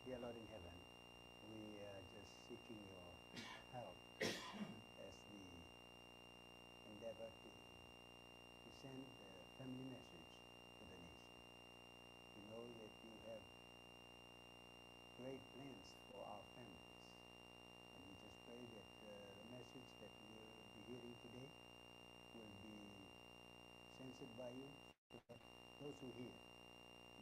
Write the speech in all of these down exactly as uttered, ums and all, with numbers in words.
Dear Lord in heaven, we are just seeking your help as we endeavor to, to send the family message to the nation. We know that you have great plans for our families. And we just pray that, uh, the message that we will be hearing today will be censored by you, so that those who hear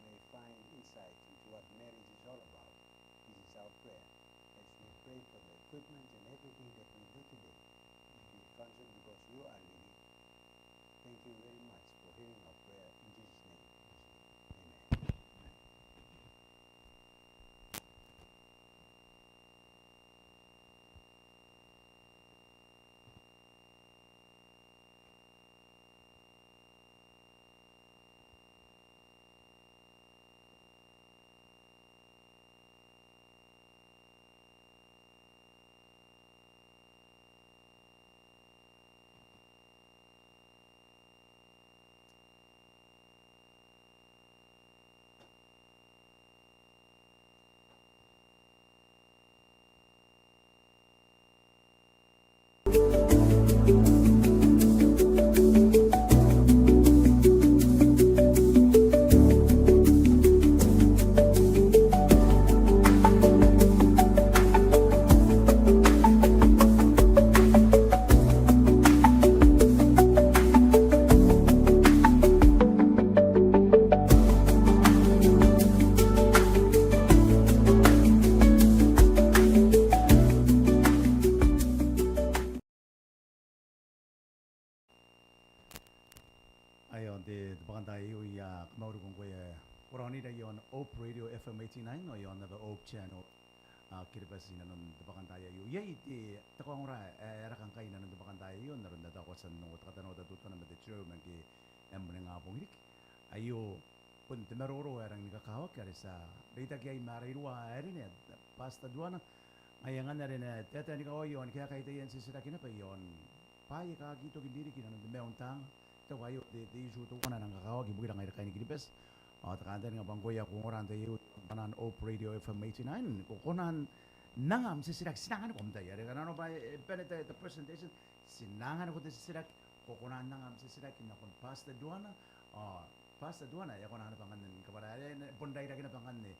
may find insight into what marriage is all about. This is our prayer as we pray for the equipment and everything that we do today. We counsel because you are leading. Thank you very much for hearing our prayer in Jesus' name. Amen. Aio n te, te bwakantaai aio I a kamauriko ngkoe ae ko raonira iaon Hope Radio F M eighty-nine ao iaon naba Hope Channel, a, Kiribati inanon te bwakantaai aio. Iai te, te kaongora ae, ae raka ngkai inanon te bwakantaai aio n aron ae tao ko a tia n ongo te katanoata teutana ma te chairman ke e moaningabong riki. Aio bon te maroro ae rangi ni kakawaki are ti a reitaki iai ma ara iruwa ae rine, Pastor Duana. Ngaia ngkanne are e na taetae ni kawai ao ni kaekai taian titiraki naba iaon bwaai aika aki toki n ririki inanon te maiu n taanga. Tao aio te, te issue teuana ae rang kakawaki ibukira ngaira kaain Kiribati. Ao te kantaninga bwa ngkoe ae ko ongora n tai aio i bwanaan Hope Radio F M eighty-nine, ko kona n anga am titiraki, ti na anganiko am tai are ngkana arona bwa e, e bane te, te presentation, ti na anganiko te titiraki, ko kona n anga am titiraki nakon Pastor Duana. Ao Pastor Duana e a kona naba ngkanne ni kabwara are e na bon rairaki naba ngkanne,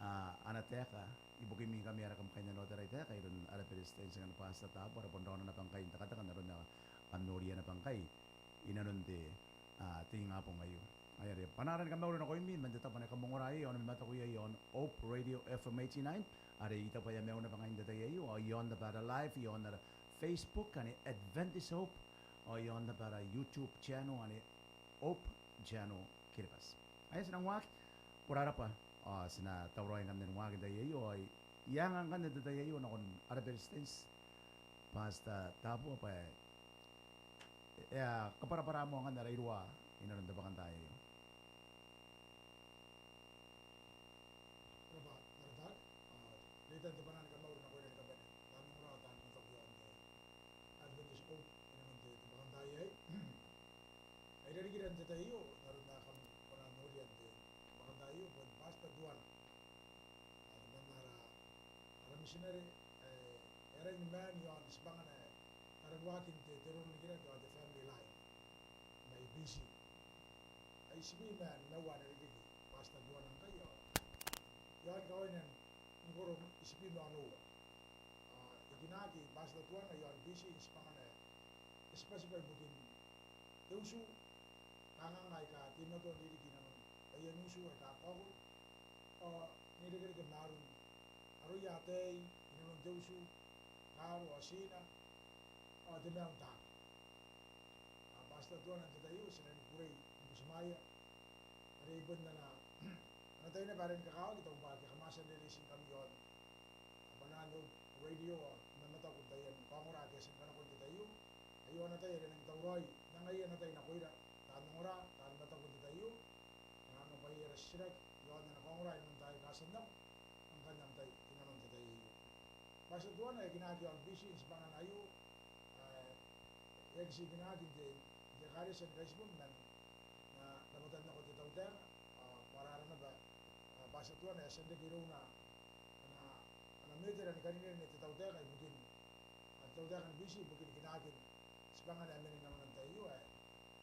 a, ana taeka ibukimi ngkami ara kam kainnanoa te rai taeka iroun ara Beretitenti ngkanne Pastor Tabu, are bon raona naba ngkai n tekateka n aron ae kam noria naba ngkai inanon te, a, te ingabong aio. Ai are bwanaara ni kamauri nakoimi man te tabo ane kam ongora iai ao ni mamataku iai iaon Hope Radio F M eighty-nine, are I taku bwa e a maiu naba ngkai n te tai aio, ao iaon naba ara live iaon ara Facebook ane Adventist Hope, ao iaon naba ara YouTube channel ane Hope Channel Kiribati. Ae ti nang waaki, ko rarabwa, ao ti na tauraoi ngkanne ni waaki n tai aio, ao I anga ngkanne te tai aio nakon ara Beretitenti, Pastor Tabu, bwa e a kabwarabwara moa ngkanne ara iruwa inanon te bwakantaai aio. Ko rabwa Taratara, a, reitan te bwanaa ni kamauri nakoira ni kabane taan ongora ao taan mataku iaon te Adventist Hope inanon te, te bwakantaai aei. Ai rarikira n te tai aio, n aron ae kam kona n noria n te bwakantaai aio, bon Pastor Duana. A, temanna ara, ara mitinare, e, e a rangi ni maan iaon tibwangana ae kararuakin te, te roro n rikirake ao te family life mai Biti. Ai tibwi ma nimaua ana rikirake Pastor Duana ngkai ao iaon kawaina ni koro itibwi ma onoua. A, e kinaaki Pastor Duana iaon Biti n tibwangana ae e tibwatibwa ibukin te utu, kanganga aika teimatoa n ririki inanon taian utu aika kakaokoro, ao n irekereke ma aron aroia ataei inanon te utu, kaaro ao tina, ao te maiu n taanga. A, Pastor Duana, n te tai aio ti na ni kukurei ni butimwaea, are bon ana, ana tai naba are ni kakawaki, tao bwa ti a kamwatia n rereiti ngkami iaon, a, bwanaan Hope Radio, a, ni mamataku n taian kaongora ake a tia ni kanakoa n te tai aio. Aio ana tai are e nang tauraoi n angaia ana tai nakoira taan ongora, taan mataku n te tai aio. Ngkana arona bwa iai ara titiraki iaon ana kaongora inanon taai aika a tia n nako, ngkanne am tai inanon te tai aio. Pastor Duana, e kinaaki iaon Biti n tibwangana aio, ae e aki tii kinaaki n te, n te Ekaretia ni Kaitibong man, a, rabwatan nako te tautaeka, a, bwa rara naba, a, Pastor Duana e a tia n reke irouna metera ni karinerine te tautaeka ibukin, a, te tautaeka ni Biti ibukin kinaakin tibwangana ae mena inanon te tai aio ae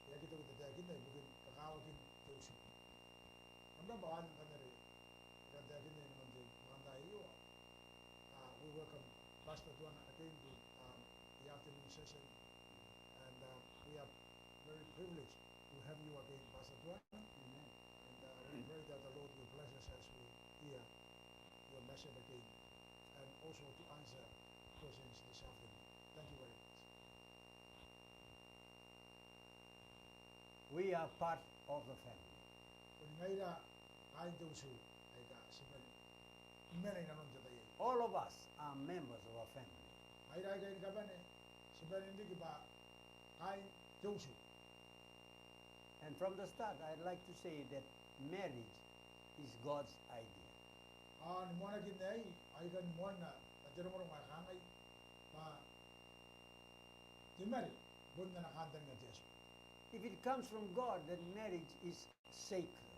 e aki toki n tataekinna ibukin kakawakin te utu. Kam rabwa, ao ngkanne are e kan taekinna inanon te makantaai aio. Uh, we welcome Pastor Tuana again to, um, the afternoon session, and, uh, we are very privileged to have you again, Pastor Tuana. Amen. And, uh, we pray that the Lord will bless us as we hear your message again, and also to answer questions this afternoon. Thank you very much. We are part of the family. Boni ngaira kaain te utu aika ti bane ni mena inanon te tai aio. All of us are members of our family. Ngaira aika ni kabane, ti bane n riki bwa kaain te utu. And from the start, I'd like to say that marriage is God's idea. Ao ni moanakin aei, ao I kan moanna bwa te rongorongo ae kangai bwa te mare bon ana kantaninga te Atua. If it comes from God, then marriage is sacred.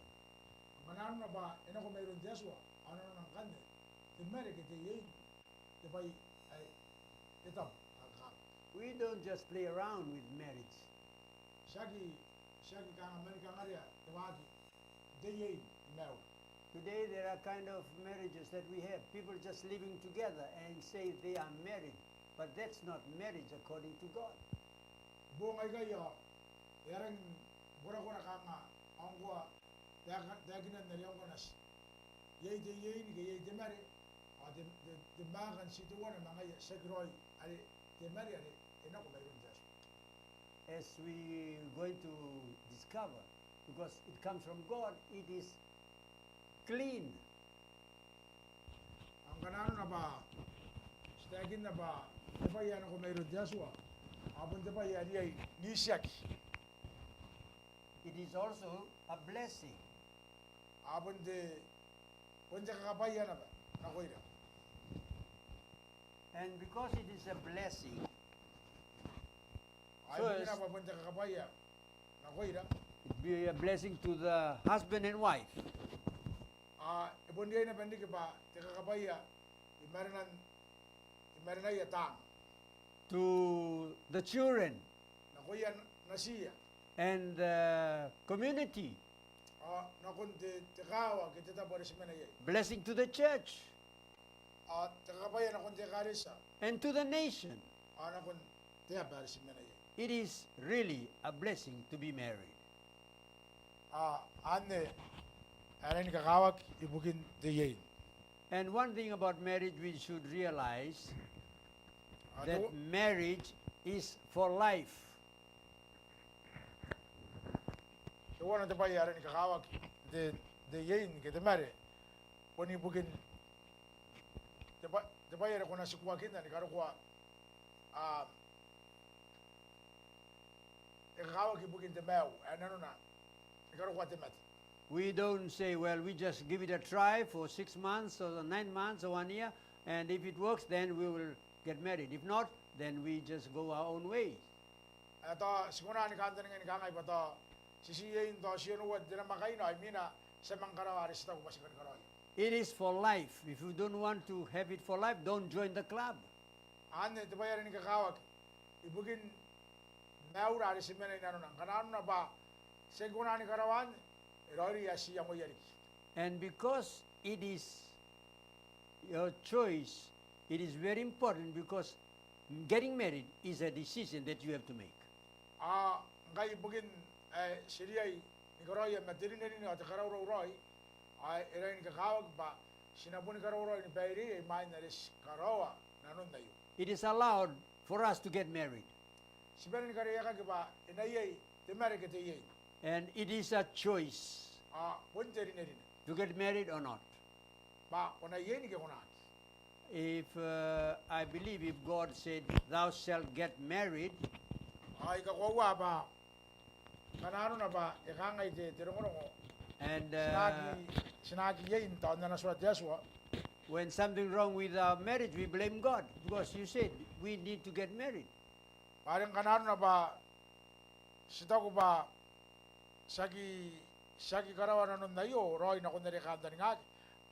Ngkana nanona bwa e nako mairoun te Atua, ao nanona ngkanne te mare ke te iein te bwai ae e tabu, a kaka. We don't just play around with marriage. Ti aki, ti aki kanga manikangarea te waaki n te iein ni maiura. Today there are kind of marriages that we have, people just living together and say they are married, but that's not marriage according to God. Boong aikai ao e a rangi ni korakora kanga ao ngkoa taeka, taekinan are ngkoa nati. Iai te iein ke iai te mare, ao te, te, te mwaaka n ti teuana ma ngaia tiaki raoi are te mare are e nako mairoun te Atua. As we going to discover, because it comes from God, it is clean. Ao ngkana nanona bwa ti taekinna bwa te bwai ae nako mairoun te Atua, ao bon te bwai ae riai n itiaki. It is also a blessing. Ao bon te, bon te kakabwaia naba nakoira. And because it is a blessing, ao ibukina bwa bon te kakabwaia nakoira, it be a blessing to the husband and wife. Ao e bon riai naba n riki bwa te kakabwaia i marenan, i marenaia taanga. To the children. Nakoia natiia. And the community. Ao nakon te, te kaawa ke te tabo are ti mena iai. Blessing to the church. Ao te kakabwaia nakon te ekaretia. And to the nation. Ao nakon te aba are ti mena iai. It is really a blessing to be married. Ao anne ae rangi ni kakawaki ibukin te iein. And one thing about marriage we should realize that marriage is for life. Teuana te bwai ae rangi ni kakawaki n te, te iein ke te mare, bon ibukin te bwa-, te bwai are ko na tikuakinna ni karokoa, a, e kakawaki ibukin te maiu ae nanona ni karokoa te mate. We don't say, "Well, we just give it a try for six months or nine months or one year, and if it works, then we will get married. If not, then we just go our own way." Ae tao ti kona ni kantaninga ni kangai bwa tao ti tii iein tao ti onoua te namwakaina ao imwina ti a manga karaoa are ti taku bwa ti kani karaoia. It is for life. If you don't want to have it for life, don't join the club. Anne te bwai are ni kakawaki ibukin maiura are ti mena i nanona. Ngkana nanona bwa ti aki kona ni karaoa anne, e raoiroi ae ti iangoia riki. And because it is your choice, it is very important because getting married is a decision that you have to make. Ao ngkai ibukin ae ti riai ni karaoia ma te rinerine ao te karaurau raoi, ao e rangi ni kakawaki bwa ti na boni karaurau ni baireia imwain are ti karaoa nanon aio. It is allowed for us to get married. Ti bane ni kareiakaki bwa e na iai te mare ke te iein. And it is a choice. Ao bon te rinerine. To get married or not. Bwa ko na iein ke ko na aki. If, uh, I believe if God said, "Thou shalt get married," ao I kakoaua bwa ngkana nanona bwa e kangai te, te rongorongo, and, uh, ti na aki, ti na aki iein tao n ana tua te Atua. When something wrong with our marriage, we blame God because you said we need to get married. Bwa are ngkana nanona bwa ti taku bwa ti aki, ti aki karaoa nanon aio raoi nakon are e kantaningaki,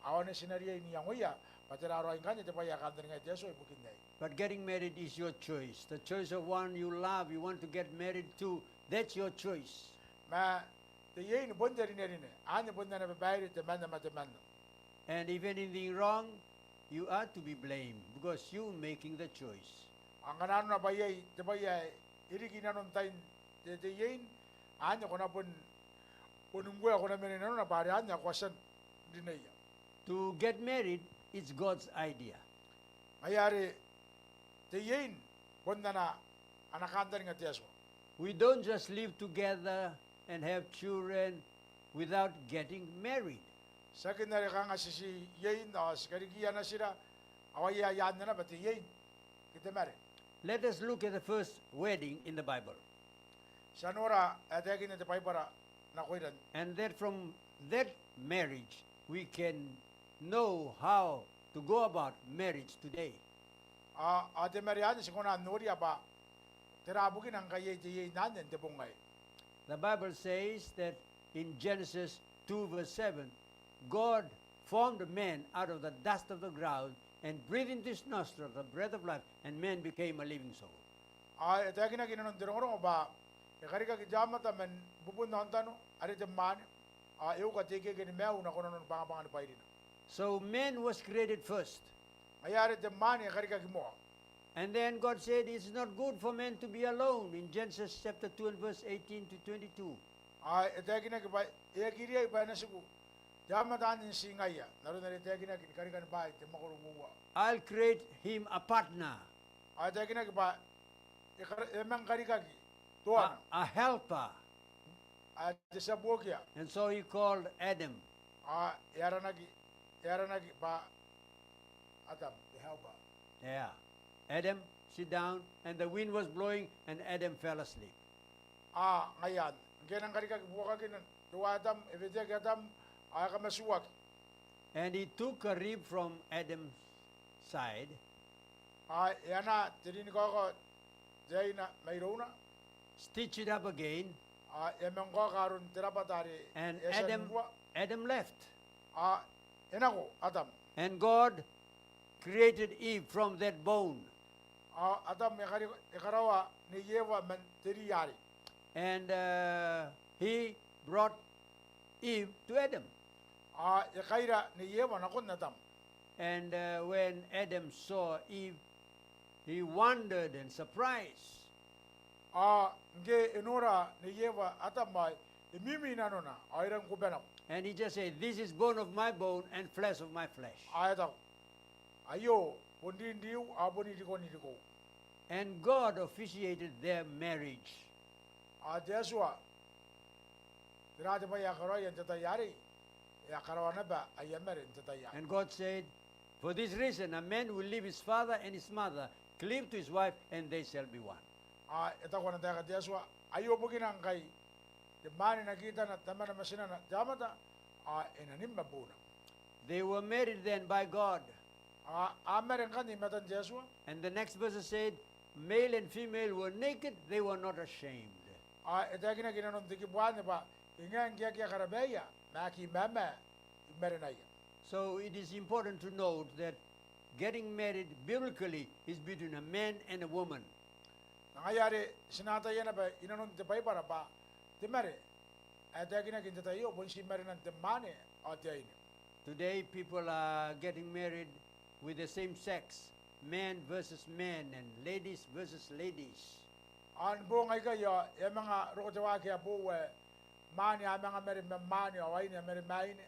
ao a na tia n riai n iangoia bwa tera raoi ngkanne te bwai ae kantaningaia te Atua ibukin aei. But getting married is your choice. The choice of one you love, you want to get married to, that's your choice. Ma te iein bon te rinerine, anne bon ana babaire temanna ma temanna. And if anything wrong, you are to be blamed because you making the choice. Ao ngkana nanona bwa iai te bwai ae e riki inanon tain te, te iein, anne ko na bon, bon ngkoe ae ko na mena inanona bwa are anne ae ko a tia n rineia. To get married, it's God's idea. Ngaia are te iein bon ana, ana kantaninga te Atua. We don't just live together and have children without getting married. Tiaki n are kanga ti, ti iein ao ti karikiia natira ao ai aia anne naba te iein ke te mare. Let us look at the first wedding in the Bible. Ti a nora ae taekinna te Baibara nakoira. And that from that marriage we can know how to go about marriage today. Ao, ao te mare anne ti kona n noria bwa tera bukina ngkai iai te iein anne n te bong aei. The Bible says that in Genesis two verse seven, God formed man out of the dust of the ground and breathed into his nostril the breath of life, and man became a living soul. Ao e taekinaki inanon te rongorongo bwa e karikaki te aomata man bubun aontano are te mwaane, ao e uka te ikeike ni maiu nako nanoni bwangabwanga ni bwairina. So man was created first. Ngaia are te mwaane e karikaki moa. And then God said, "It's not good for man to be alone," in Genesis chapter two and verse eighteen to twenty-two. Ao e taekinaki bwa e aki riai bwa e na tiku te aomata anne n ti ngaia, n aron are e taekinaki ni Karikani Bwaai te mwakoro uoua. "I'll create him a partner." Ao e taekinaki bwa e kar-, e a manga karikaki toana. A, a helper. Ae te tia buokia. And so he called Adam. Ao e aranaki, e aranaki bwa Atam, the helper. Yeah. Adam, sit down, and the wind was blowing, and Adam fell asleep. Ao ngaia anne, ngke e nang karikaki buokakina teuae Atam, e weteaki Atam, ao e kamatuaki. And he took a rib from Adam's side. Ao e anaa te rin ni kaokao te aina mairouna. Stitch it up again. Ao e a manga kaoka aron te rabwata are e a tia n urua. And Adam, Adam left. Ao e nako Atam. And God created Eve from that bone. Ao Atam e kari-, e karaoa Nei Ewa man te ri arei. And, uh, he brought Eve to Adam. Ao e kaira Nei Ewa nakon Atam. And, uh, when Adam saw Eve, he wondered and surprised. Ao ngke e nora Nei Ewa Atam ao e mimi nanona, ao e rang kuba nako. And he just said, "This is bone of my bone and flesh of my flesh." Ao e taku, "Aio, bon rin riu, ao boni rikon rikou." And God officiated their marriage. Ao te Atua, tera te bwai ae e karaoia n te tai arei? E a karaoa naba aia mare n te tai arei. And God said, "For this reason, a man will leave his father and his mother, cleave to his wife, and they shall be one." Ao e taku ana taeka te Atua, "Aio bukina ngkai te mwaane e na kitana tamana ma tinana te aomata, ao e na nim ma buuna." They were married then by God. Ao a mare ngkanne i matan te Atua. And the next verse said, "Male and female were naked, they were not ashamed." Ao e taekinaki inanon te kibu anne bwa e ngae ngke akea karabaia, ma aki mama i marenaia. So it is important to note that getting married biblically is between a man and a woman. Ma ngaia are ti na ataia naba inanon te Baibara bwa te mare ae taekinaki n te tai aio bon ti marenan te mwaane ao te aine. Today people are getting married with the same sex, men versus men and ladies versus ladies. Ao ni boong aikai ao e a manga roko te waaki ae boou ae mwaane a manga mare ma mwaane ao aine a mare ma aine.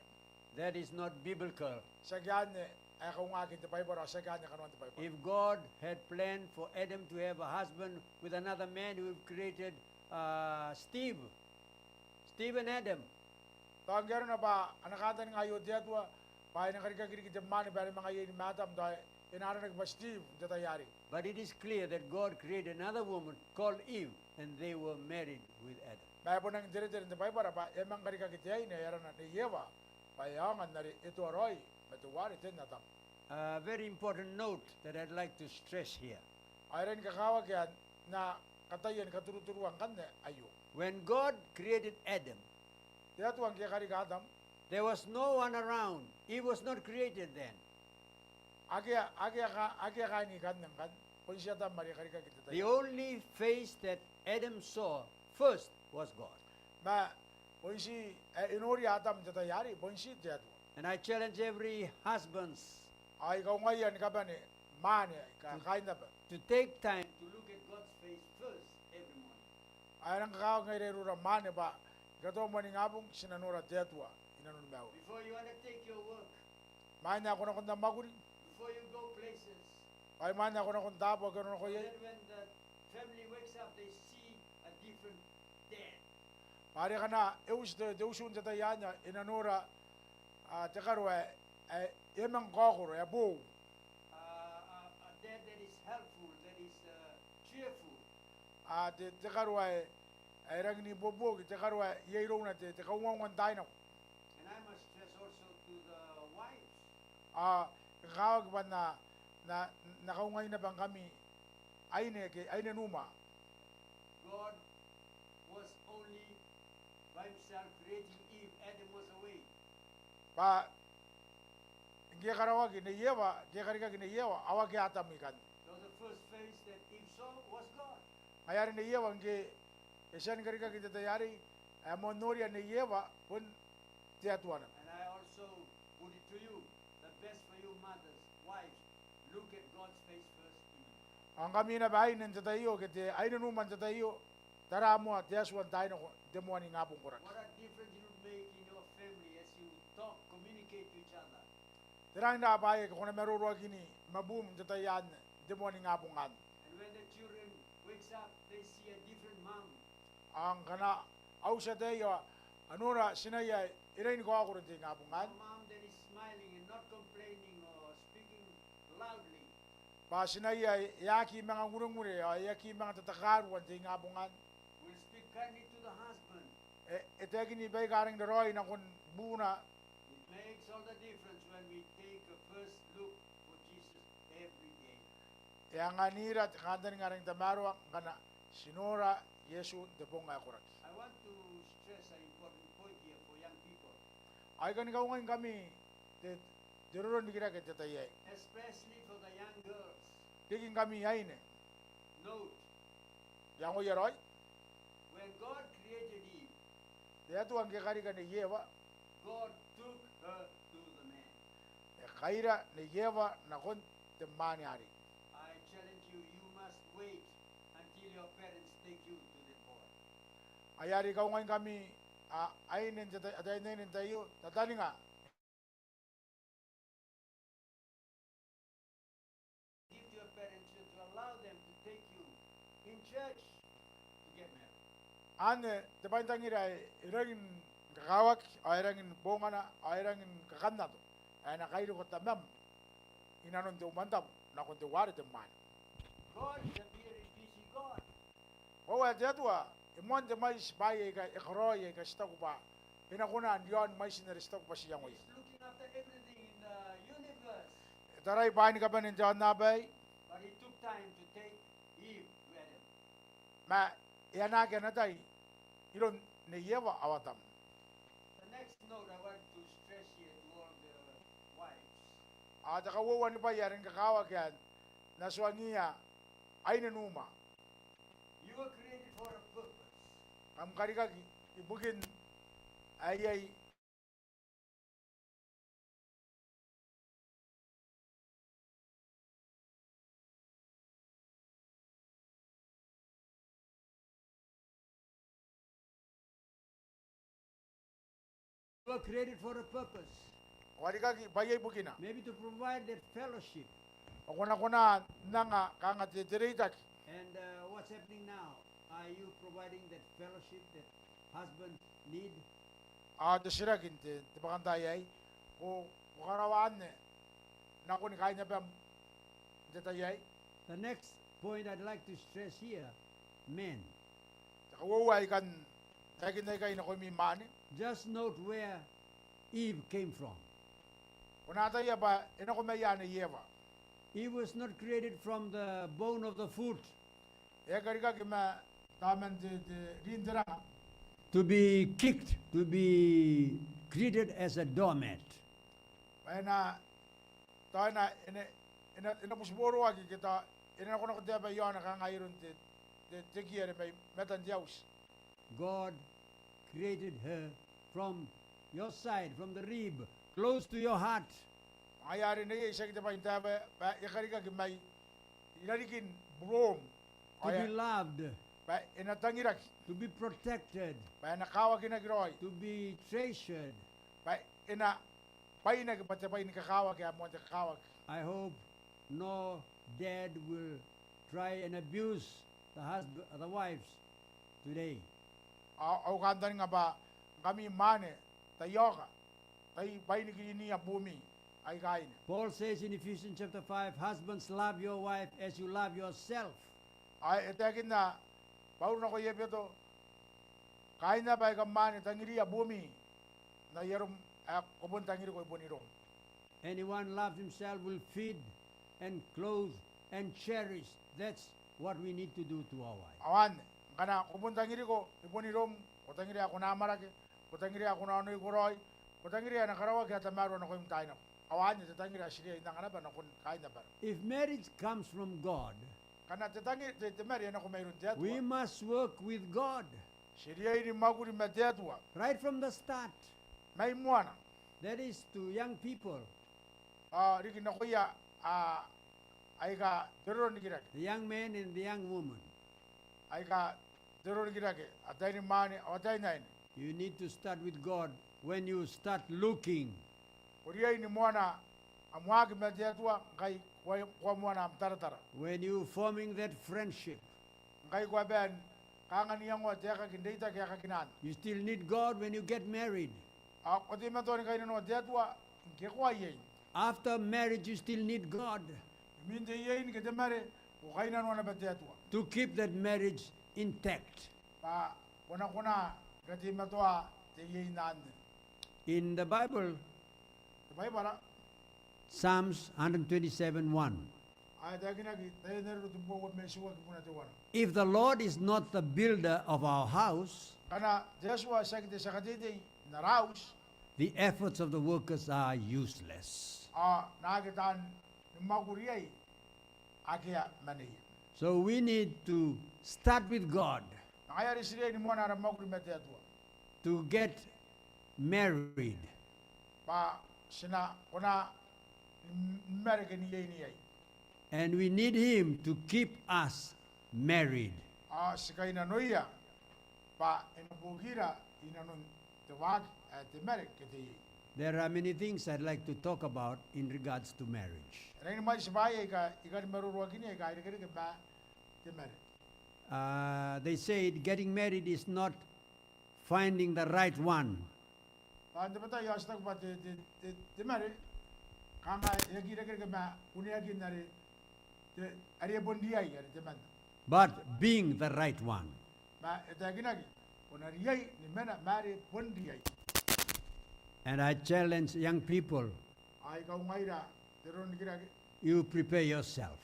That is not biblical. Tiaki anne ae kaungaki n te Baibara, ao tiaki anne kanoan te Baibara. If God had planned for Adam to have a husband with another man, he would have created, uh, Steve. Steve and Adam. Tao ngke arona bwa ana kantaninga aio te Atua bwa e na karikaki riki te mwaane bwa e na manga iein ma Atam, tao e na aranaki bwa Steve n te tai arei. But it is clear that God created another woman called Eve, and they were married with Adam. Ma e bon rangi n teretere n te Baibara bwa e a manga karikaki te aine ae arana Nei Ewa bwa e aonga n are e toa raoi ma teuare ten Atam. A very important note that I'd like to stress here. Ao e rangi ni kakawaki ae N na kataia ni katuruturua ngkanne aio. When God created Adam, te Atua ngke e karika Atam, There was no one around. Eve was not created then. Akea, akea ka-, akea kaain ikanne ngkanne. Bon ti Atam are karikaki n te tai. The only face that Adam saw first was God. Ma bon ti, e, e noria Atam n te tai arei, bon ti te Atua. And I challenge every husbands. Ao I kaungaia ni kabane mwaane, ka-, kaain naba, to take time to look at God's face first every morning. Ao e rang kakawaki ngaira iroura mwaane bwa n katoa moaningabong ti na nora te Atua i nanoni maiura. Before you undertake your work. Imwain ae ko nako n am mwakuri. Before you go places. Ao imwain ae ko nako n taabo ake ko nako iai. So that when the family wakes up, they see a different dad. Bwa are ngkana e uti te, te utu n te tai anne, e na nora, a, te karo ae, ae e a manga kaokoro, ae boou. Uh, a, a dad that is helpful, that is, uh, cheerful. A, te, te karo ae, ae rangi n ibuobuoki, te karo ae iai irouna te, te kaungaunga n taai nako. And I must stress also to the wives. A, e kakawaki bwa N na, N na, N na kaungaia naba ngkami aine ke, aine n uma. God was only by himself creating Eve. Adam was away. Bwa ngke e karaoaki Nei Ewa, ngke e karikaki Nei Ewa, ao akea Atam ikanne. So the first face that Eve saw was God. Ngaia are Nei Ewa ngke e tia ni karikaki n te tai arei, ae moan noria Nei Ewa bon te Atua naba. And I also put it to you, the best for you mothers, wives, look at God's face first in you. Ao ngkami naba aine n te tai aio, ke te aine n uma n te tai aio, tara moa te Atua n taai nako n te moaningabong koraki. What a difference it would make in your family as you talk, communicate to each other. Tera ae na bwaai ake ko na maroroakini ma buum n te tai anne, n te moaningabong anne. And when the children wakes up, they see a different mom. Ao ngkana a uti ataei ao a nora tinaia ae e riai ni kaokoro n te ingabong anne. A mom that is smiling and not complaining or speaking loudly. Bwa tinaia ae e aki manga ngurengure ao e aki manga tatakarua n te ingabong anne. Will speak kindly to the husband. E, e taekini baika a rangi n raraoi nakon buuna. It makes all the difference when we take a first look for Jesus every day. E anganira te kantaninga ae rangi n tamaroa ngkana ti nora Iesu n te bong ae koraki. I want to stress an important point here for young people. Ao I kan kaungaingkami te, te roro n rikirake n te tai aei. Especially for the young girls. Riki ngkami aine. Note. Iangoia raoi. When God created Eve, te Atua ngke e karika Nei Ewa, God took her to the man. E kaira Nei Ewa nakon te mwaane arei. I challenge you, you must wait until your parents take you to that boy. Ai are I kaungaingkami, a, aine n te tai, ataein aine n te tai aio, tataninga. Give to your parents to allow them to take you in church to get married. Anne te bwaintangira ae e rangi ni kakawaki, ao e rangi ni bongana, ao e rangi ni kakannato ae e na kairiko tamam i nanon te umwantabu nakon teuare te mwaane. God is a very busy God. Ao ae te Atua e moan te mwaiti bwaai aika e karaoi aika ti taku bwa e na kona n riaon mwaitin are ti taku bwa ti iangoia. He's looking after everything in the universe. E tarai bwaai ni kabane n te aonnaba aei. But he took time to take Eve to Adam. Ma e anaaki ana tai iroun Nei Ewa ao Atam. The next note I want to stress here to all the wives. Ao te kauoua ni bwai ae rangi ni kakawaki ae N na tuangiia aine n uma. You were created for a purpose. Kam karikaki ibukin ae iai. You are created for a purpose. Ko karikaki bwa iai bukina. Maybe to provide that fellowship. Ao ko na kona n anga kanga te, te reitaki. And, uh, what's happening now? Are you providing that fellowship that husband need? Ao te titiraki n te, te bwakantaai aei, ko, ko karaoa anne nakon kaainabam n te tai aei? The next point I'd like to stress here, men. Te kauoua ae I kan taekinna ikai nakoimi mwaane. Just note where Eve came from. Ko na ataia bwa e nako maia Nei Ewa. Eve was not created from the bone of the foot. E aki karikaki ma taoman te, te rin te ranga. To be kicked, to be treated as a doormat. Bwa e na, tao e na, e na, e na, e na butiboroaki ke tao e na nakonako te aba iaona kanga iroun te, te, te kiere mai matan te auti. God created her from your side, from the rib, close to your heart. Ngaia are neiei tiaki te bwai n taetae bwa e karikaki mai irarikin buroum. To be loved. Bwa e na tangiraki. To be protected. Bwa e na kawakinaki raoi. To be treasured. Bwa e na bwainaki bwa te bwai ni kakawaki ae moan te kakawaki. I hope no dad will try and abuse the husband, the wives today. Ao, au kantaninga bwa ngkami mwaane, tai aoka, tai bwainikinia buumi aika aine. Paul says in Ephesians chapter five, "Husbands, love your wife as you love yourself." Ao e taekinna Bauro nako Ebeto, kaain naba aika mwaane, tangiria buumi n ai arom ae ko bon tangiriko i bon iroum. Anyone loves himself will feed and clothe and cherish. That's what we need to do to our wife. Ao anne, ngkana ko bon tangiriko i bon iroum, ko tangiria ae ko na amwarake, ko tangiria ae ko na onoiko raoi, ko tangiria ae e na karaoaki ae tamaroa nakoim n taai nako. Ao anne te tangira ae ti riai n anga naba nakon kaain abara. If marriage comes from God, ngkana te tangi-, te, te mare e nako mairoun te Atua, we must work with God. Ti riai ni mwakuri ma te Atua. Right from the start. Mai moana. That is to young people. Ao riki nakoia, a, aika te roro n rikirake. The young men and the young women. Aika te roro n rikirake, ataeinimwaane ao ataeinaine. You need to start with God when you start looking. Ko riai ni moana am waaki ma te Atua ngkai ko a, ko a moana am taratara. When you forming that friendship. Ngkai ko a bae n kanga n iangoa te aekaki n reitaki aekakin anne. You still need God when you get married. Ao ko teimatoa ni kainnanoa te Atua ngke ko a iein. After marriage, you still need God. Imwin te iein ke te mare, ko kainnanoa naba te Atua. To keep that marriage intact. Bwa ko na kona ni kateimatoa te iein anne. In the Bible, te Baibara, Psalms hundred twenty-seven one. Ao e taekinaki Taian Areru tebwi ma uoua, ma itiua kibuna teuana. If the Lord is not the builder of our house, ngkana te Atua tiaki te tia kateitei n ara auti, the efforts of the workers are useless. Ao naake taan ni mwakuri iai akea maneia. So we need to start with God. Ma ngaia are ti riai ni moana ara mwakuri ma te Atua. To get married. Bwa ti na kona ni, ni mare ke n iein iai. And we need him to keep us married. Ao ti kainnanoia bwa e na buokira i nanon te waaki ae te mare ke te iein. There are many things I'd like to talk about in regards to marriage. E rangi ni mwaiti bwaai aika I kan maroroakinia aika irekereke ma te mare. Uh, they said getting married is not finding the right one. Bwa n tabetai ao ti taku bwa te, te, te, te mare, kanga e aki irekereke ma kuneakin are te, are e bon riai are temanna. But being the right one. Ma e taekinaki, ko na riai ni mena ma are bon riai. And I challenge young people. Ao I kaungaira te roro n rikirake. You prepare yourself.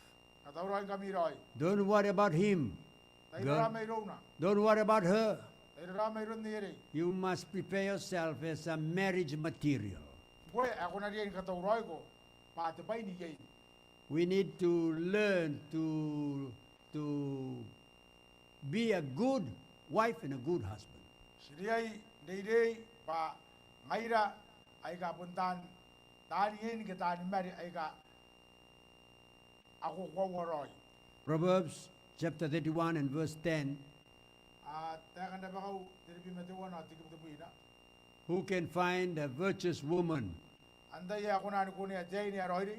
Katauraoingkami raoi. Don't worry about him. Tai rara mairouna. Don't worry about her. Tai rara mairoun neierei. You must prepare yourself as a marriage material. Ngkoe ae ko na riai ni katauraoiko bwa te bwai n iein. We need to learn to, to be a good wife and a good husband. Ti riai n reirei bwa ngaira aika bon taan, taan iein ke taan mare aika a kokoaua raoi. Proverbs chapter thirty-one and verse ten. A, Taeka n Rabakau tenibwi ma teuana, te kibu tebwina. Who can find a virtuous woman? Antai ae kona ni kunea te aine ae raoiroi?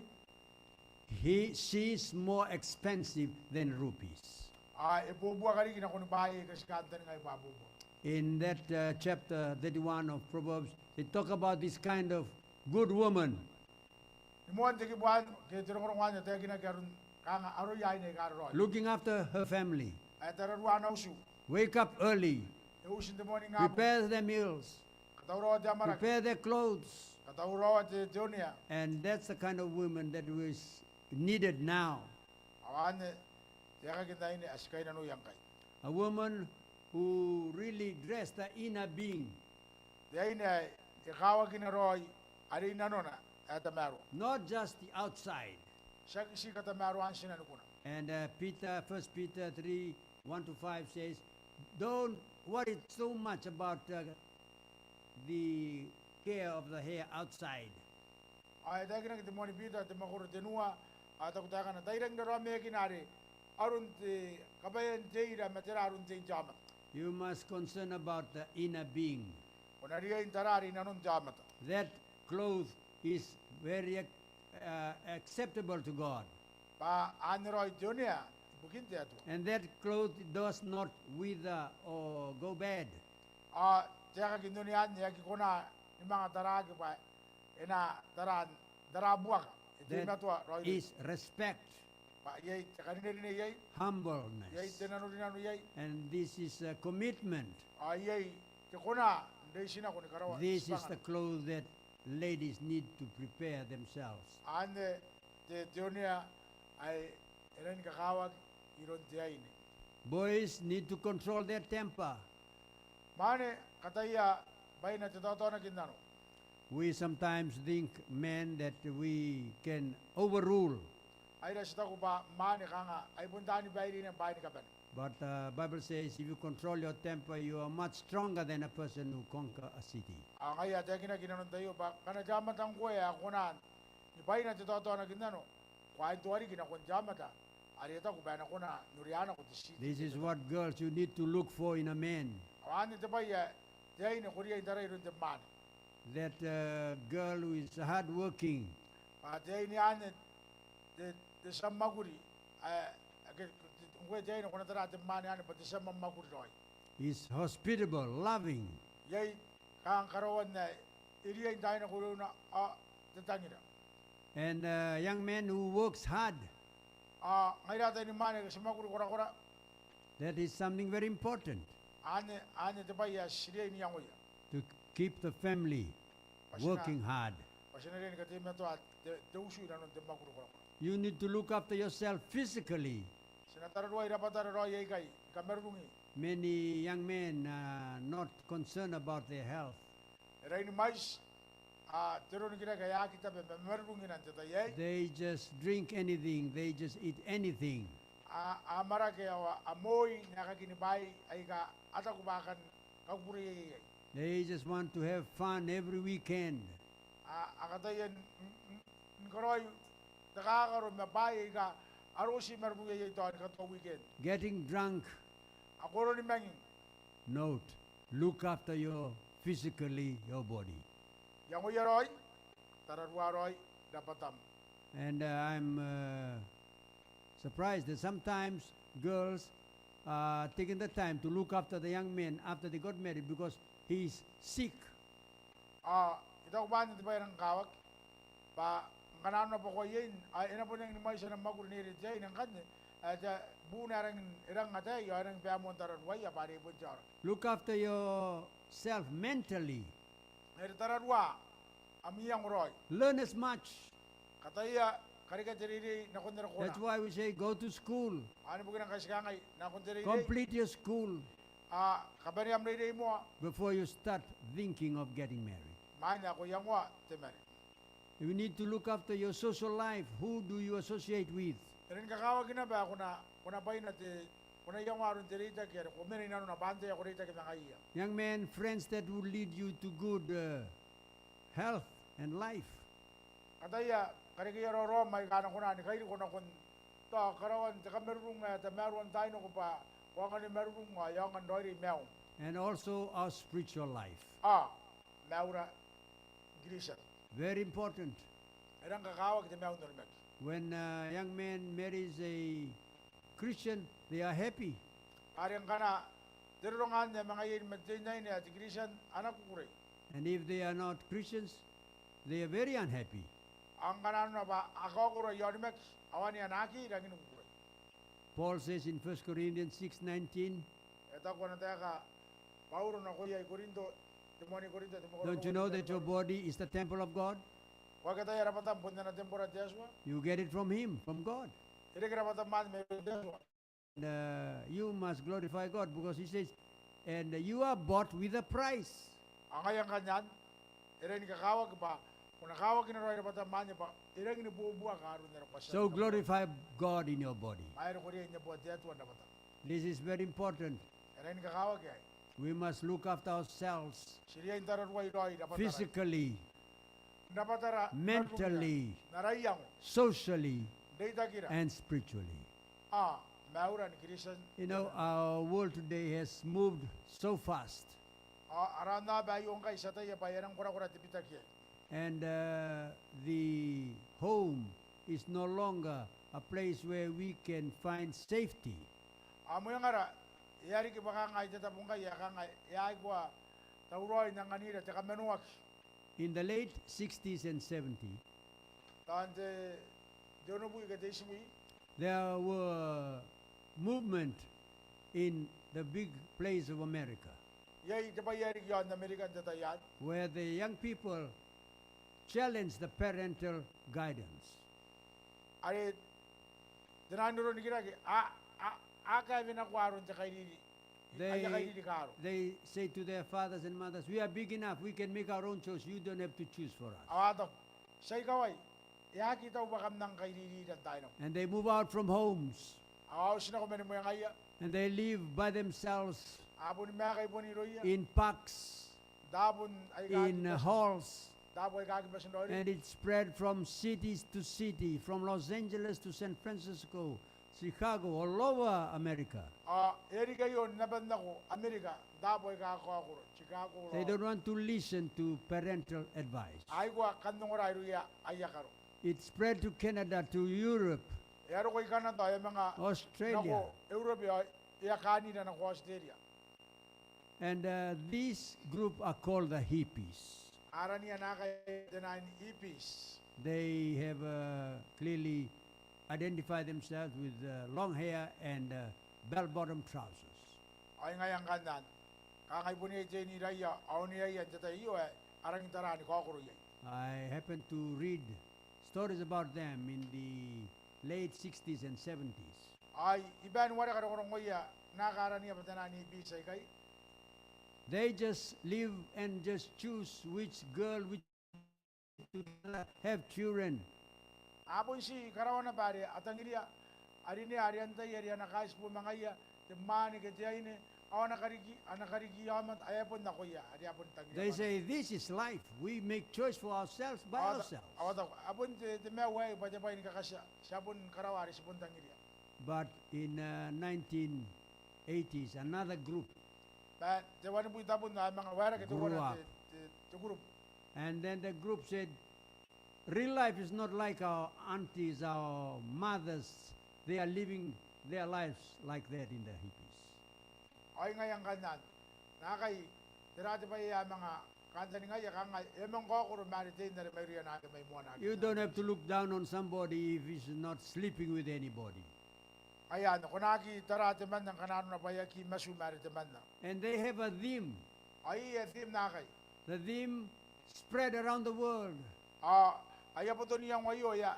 He, she is more expensive than rubies. A, e buobuaka riki nakon bwaai aika ti kantaninga bwa buobuaka. In that, uh, chapter thirty-one of Proverbs, they talk about this kind of good woman. Ni moan te kibu anne, ke te rongorongo anne, e taekinaki aron kanga aroia aine aika raraoi. Looking after her family. Ae tararua ana utu. Wake up early. E uti n te moaningabong. Prepare their meals. Katauraoa te amwarake. Prepare their clothes. Katauraoa te, te onea. And that's the kind of woman that is needed now. Ao anne te aekaki n aine ae ti kainnanoia ngkai. A woman who really dress the inner being. Te aine ae e kawakina raoi are i nanona ae tamaroa. Not just the outside. Tiaki ti katamaroan tinanikuna. And, uh, Peter, First Peter three, one to five says, "Don't worry so much about, uh, the care of the hair outside." Ao e taekinaki te moan Bita te mwakoro tenua, ao e taku taekana, tai rangi n raroamaekina are aron te kabaean te ira ma tera aron te aomata. You must concern about the inner being. Ko na riai n tara are i nanon te aomata. That cloth is very ac-, uh, acceptable to God. Bwa anne raoi te onea ibukin te Atua. And that cloth does not wither or go bad. Ao te aekaki n onea anne e aki kona ni manga taraaki bwa e na tara, tara buaka, e teimatoa raoi. That is respect. Bwa iai te karinerine iai. Humbleness. Iai te nanorinano iai. And this is a commitment. Ao iai te kona n reitinako ni karaoa. This is the cloth that ladies need to prepare themselves. Anne te, te onea ae e rangi ni kakawaki iroun te aine. Boys need to control their temper. Mwaane, kataia bwaina te taotaonaki n nano. We sometimes think men that we can overrule. Ngaira ti taku bwa mwaane kanga ai bon taani baire n bwaai ni kabane. But, uh, Bible says if you control your temper, you are much stronger than a person who conquer a city. Ao ngaia e taekinaki i nanon taiaoka bwa ngkana te aomata ngkoe ae ko kona ni bwaina te taotaonaki n nano, ko a intoa riki nakon te aomata are e taku bwa e na kona n orea nako te city. This is what girls you need to look for in a man. Ao anne te bwai ae te aine ko riai n tarai iroun te mwaane. That, uh, girl who is hardworking. Bwa te aine anne te, te tia mwakuri, ae, ake, ngkoe te aine ko na tara te mwaane anne bwa te tia mwamwakuri raoi. Is hospitable, loving. Iai kanga karaoan ae e riai n taai nako irouna ao te tangira. And, uh, young men who works hard. Ao ngaira taani mwaane ake ti mwakuri korakora. That is something very important. Anne, anne te bwai ae ti riai n iangoia. To keep the family working hard. Bwa ti na riai ni kateimatoa te, te utu i nanon te mwakuri korakora. You need to look after yourself physically. Ti na tararuai rabwatara raoi aikai ni kamarurungi. Many young men are not concerned about their health. E raini mwaiti, a, te ronikirake ae aki tabe ma marurungina n te tai aei. They just drink anything, they just eat anything. A, a amwarake ao a moi n aekaki ni bwaai aika a taku bwa a kan kakukureiai iai. They just want to have fun every weekend. A, a kataia n, n, n, ni karaoi te kakaro ma bwaai aika a roti marurungina iai tao ni katoa weekend. Getting drunk. A koro ni manging. Note, look after your physically, your body. Iangoia raoi, tararua raoi rabwatam. And, uh, I'm, uh, surprised that sometimes girls are taking the time to look after the young men after they got married because he is sick. Ao I taku bwa anne te bwai ae rang kakawaki, bwa ngkana nanona bwa ko a iein, ao e na bon rangi ni mwaiti ana mwakuri neierei te aine ngkanne, ae te buuna ae rangi n, e rang ataei, ao e rangi ni bae moan tararuaia bwa are e bon te aoraki. Look after yourself mentally. Neierei tararua am iango raoi. Learn as much. Kataia, karekea te reirei nakon are ko na. That's why we say go to school. Anne bukina ngkai ti kangai, nakon te reirei. Complete your school. A, kabanea am reirei moa. Before you start thinking of getting married. Imwain ae ko iangoa te mare. You need to look after your social life. Who do you associate with? E rangi ni kakawaki naba ae ko na, ko na bwaina te, ko na iangoa aron te reitaki are ko mena i nanona, bwa antai ae ko reitaki ma ngaiia. Young men, friends that will lead you to good, uh, health and life. Kataia karekeia raoraom aika a na kona ni kairiko nakon tao karaoan te kamarurung ae tamaroa n taai nako bwa ko aonga ni marurung ao e aonga n raoiroi maium. And also our spiritual life. Ao maiura Kristian. Very important. E rang kakawaki te maiu n onimaki. When a young man marries a Christian, they are happy. Are ngkana te roro anne e manga iein ma te teinnaine ae te Kristian, a na kukurei. And if they are not Christians, they are very unhappy. Ao ngkana nanona bwa a kaokoro aia onimaki, ao anne a na aki rangi ni kukurei. Paul says in First Corinthians six nineteen, E taku ana taeka Bauro nakoia I-Korinto, te moan I-Korinto, te mwakoro. Don't you know that your body is the temple of God? Ko aki ataia rabwatam bon ana tembora te Atua? You get it from him, from God. E reke rabwatam anne mairoun te Atua. And, uh, you must glorify God because he says, "And you are bought with a price." Ao ngaia ngkanne anne, e rangi ni kakawaki bwa ko na kawakina raoi rabwatam anne bwa e rangi ni buobuaka aron are ko a tia n rabwa. So glorify God in your body. Ao e roko riai n neboa te Atua n rabwatam. This is very important. E rangi ni kakawaki aei. We must look after ourselves. Ti riai n tararuai raoi rabwatara. Physically, n rabwatara, mentally, n ara iango, socially, n reitakira, and spiritually. Ao maiura ni Kristian. You know, our world today has moved so fast. Ao ara aonnaba aio ngkai ti ataia bwa e a rang korakora te bitaki aei. And, uh, the home is no longer a place where we can find safety. Ao mwengara e a riki bwa kanga te tabo ngkai ae kanga e aki koa tauraoi n anganira te kamanoaki. In the late sixties and seventies, tao n te, te onobwi ke te itibwi, there were movement in the big plains of America. Iai te bwai ae riki iaon Amerika n te tai anne, where the young people challenged the parental guidance. Are te naan roro n rikirake a, a, a kaewe nako aron te kairiri, aia kairiri kaaro. They say to their fathers and mothers, "We are big enough, we can make our own choice, you don't have to choose for us." Ao a taku, "Ti a ikawai, e aki tau bwa kam nang kairiri ira n taai nako." And they move out from homes. Ao a uti nako mani mwengaia. And they live by themselves. A boni maeka i bon irouia. In parks. N taabo aika, in halls. N taabo aika aki bati n raoiroi. And it spread from cities to city, from Los Angeles to San Francisco, Chicago, all over America. Ao e riki aio n aban nako Amerika, n taabo aika kakaokoro, Chicago. They don't want to listen to parental advice. A aikoa kan ongora irouia aia karo. It spread to Canada, to Europe. E a roko i Kanata ao e a manga, Australia, nako Eurobe ao e a kaanira nako Aotiteria. And, uh, this group are called the hippies. Arana naakai te naan hippies. They have, uh, clearly identified themselves with, uh, long hair and, uh, bell-bottom trousers. Ao ngaia ngkanne, kanga e bon iai te iniraia ao oneaia n te tai aio ae a rangi n tara ni kaokoro iai. I happened to read stories about them in the late sixties and seventies. Ao I bae ni wareka rongorongoia naaka arana bwa te naan hippies aikai. They just live and just choose which girl, which to have children. A bon ti karaoa naba are a tangiria, a rinea are antai are a na kaitibo ma ngaia, te mwaane ke te aine, ao a na kariki, a na kariki aomata ae bon nakoia are a bon tangiria. They say, "This is life. We make choice for ourselves by ourselves." Ao a taku, a bon te, te maiu aei bwa te bwai ni kakatia, ti a bon karaoa are ti bon tangiria. But in, uh, nineteen eighties, another group grew up. Ma te wanibwi tabun ao e manga waerake teuana te, te, te group. And then the group said, "Real life is not like our aunties, our mothers. They are living their lives like that in the hippies." Ao ngaia ngkanne, naakai, tera te bwai ae a manga kantaningaia, kanga e a manga kaokoro ma are tein are mairouia naake mai moana. You don't have to look down on somebody if he's not sleeping with anybody. Ngaia anne, ko na aki tara temanna ngkana arona bwa e aki matu ma are temanna. And they have a theme. Ao iai aia theme naakai. The theme spread around the world. Ao aia boto n iango aio e a,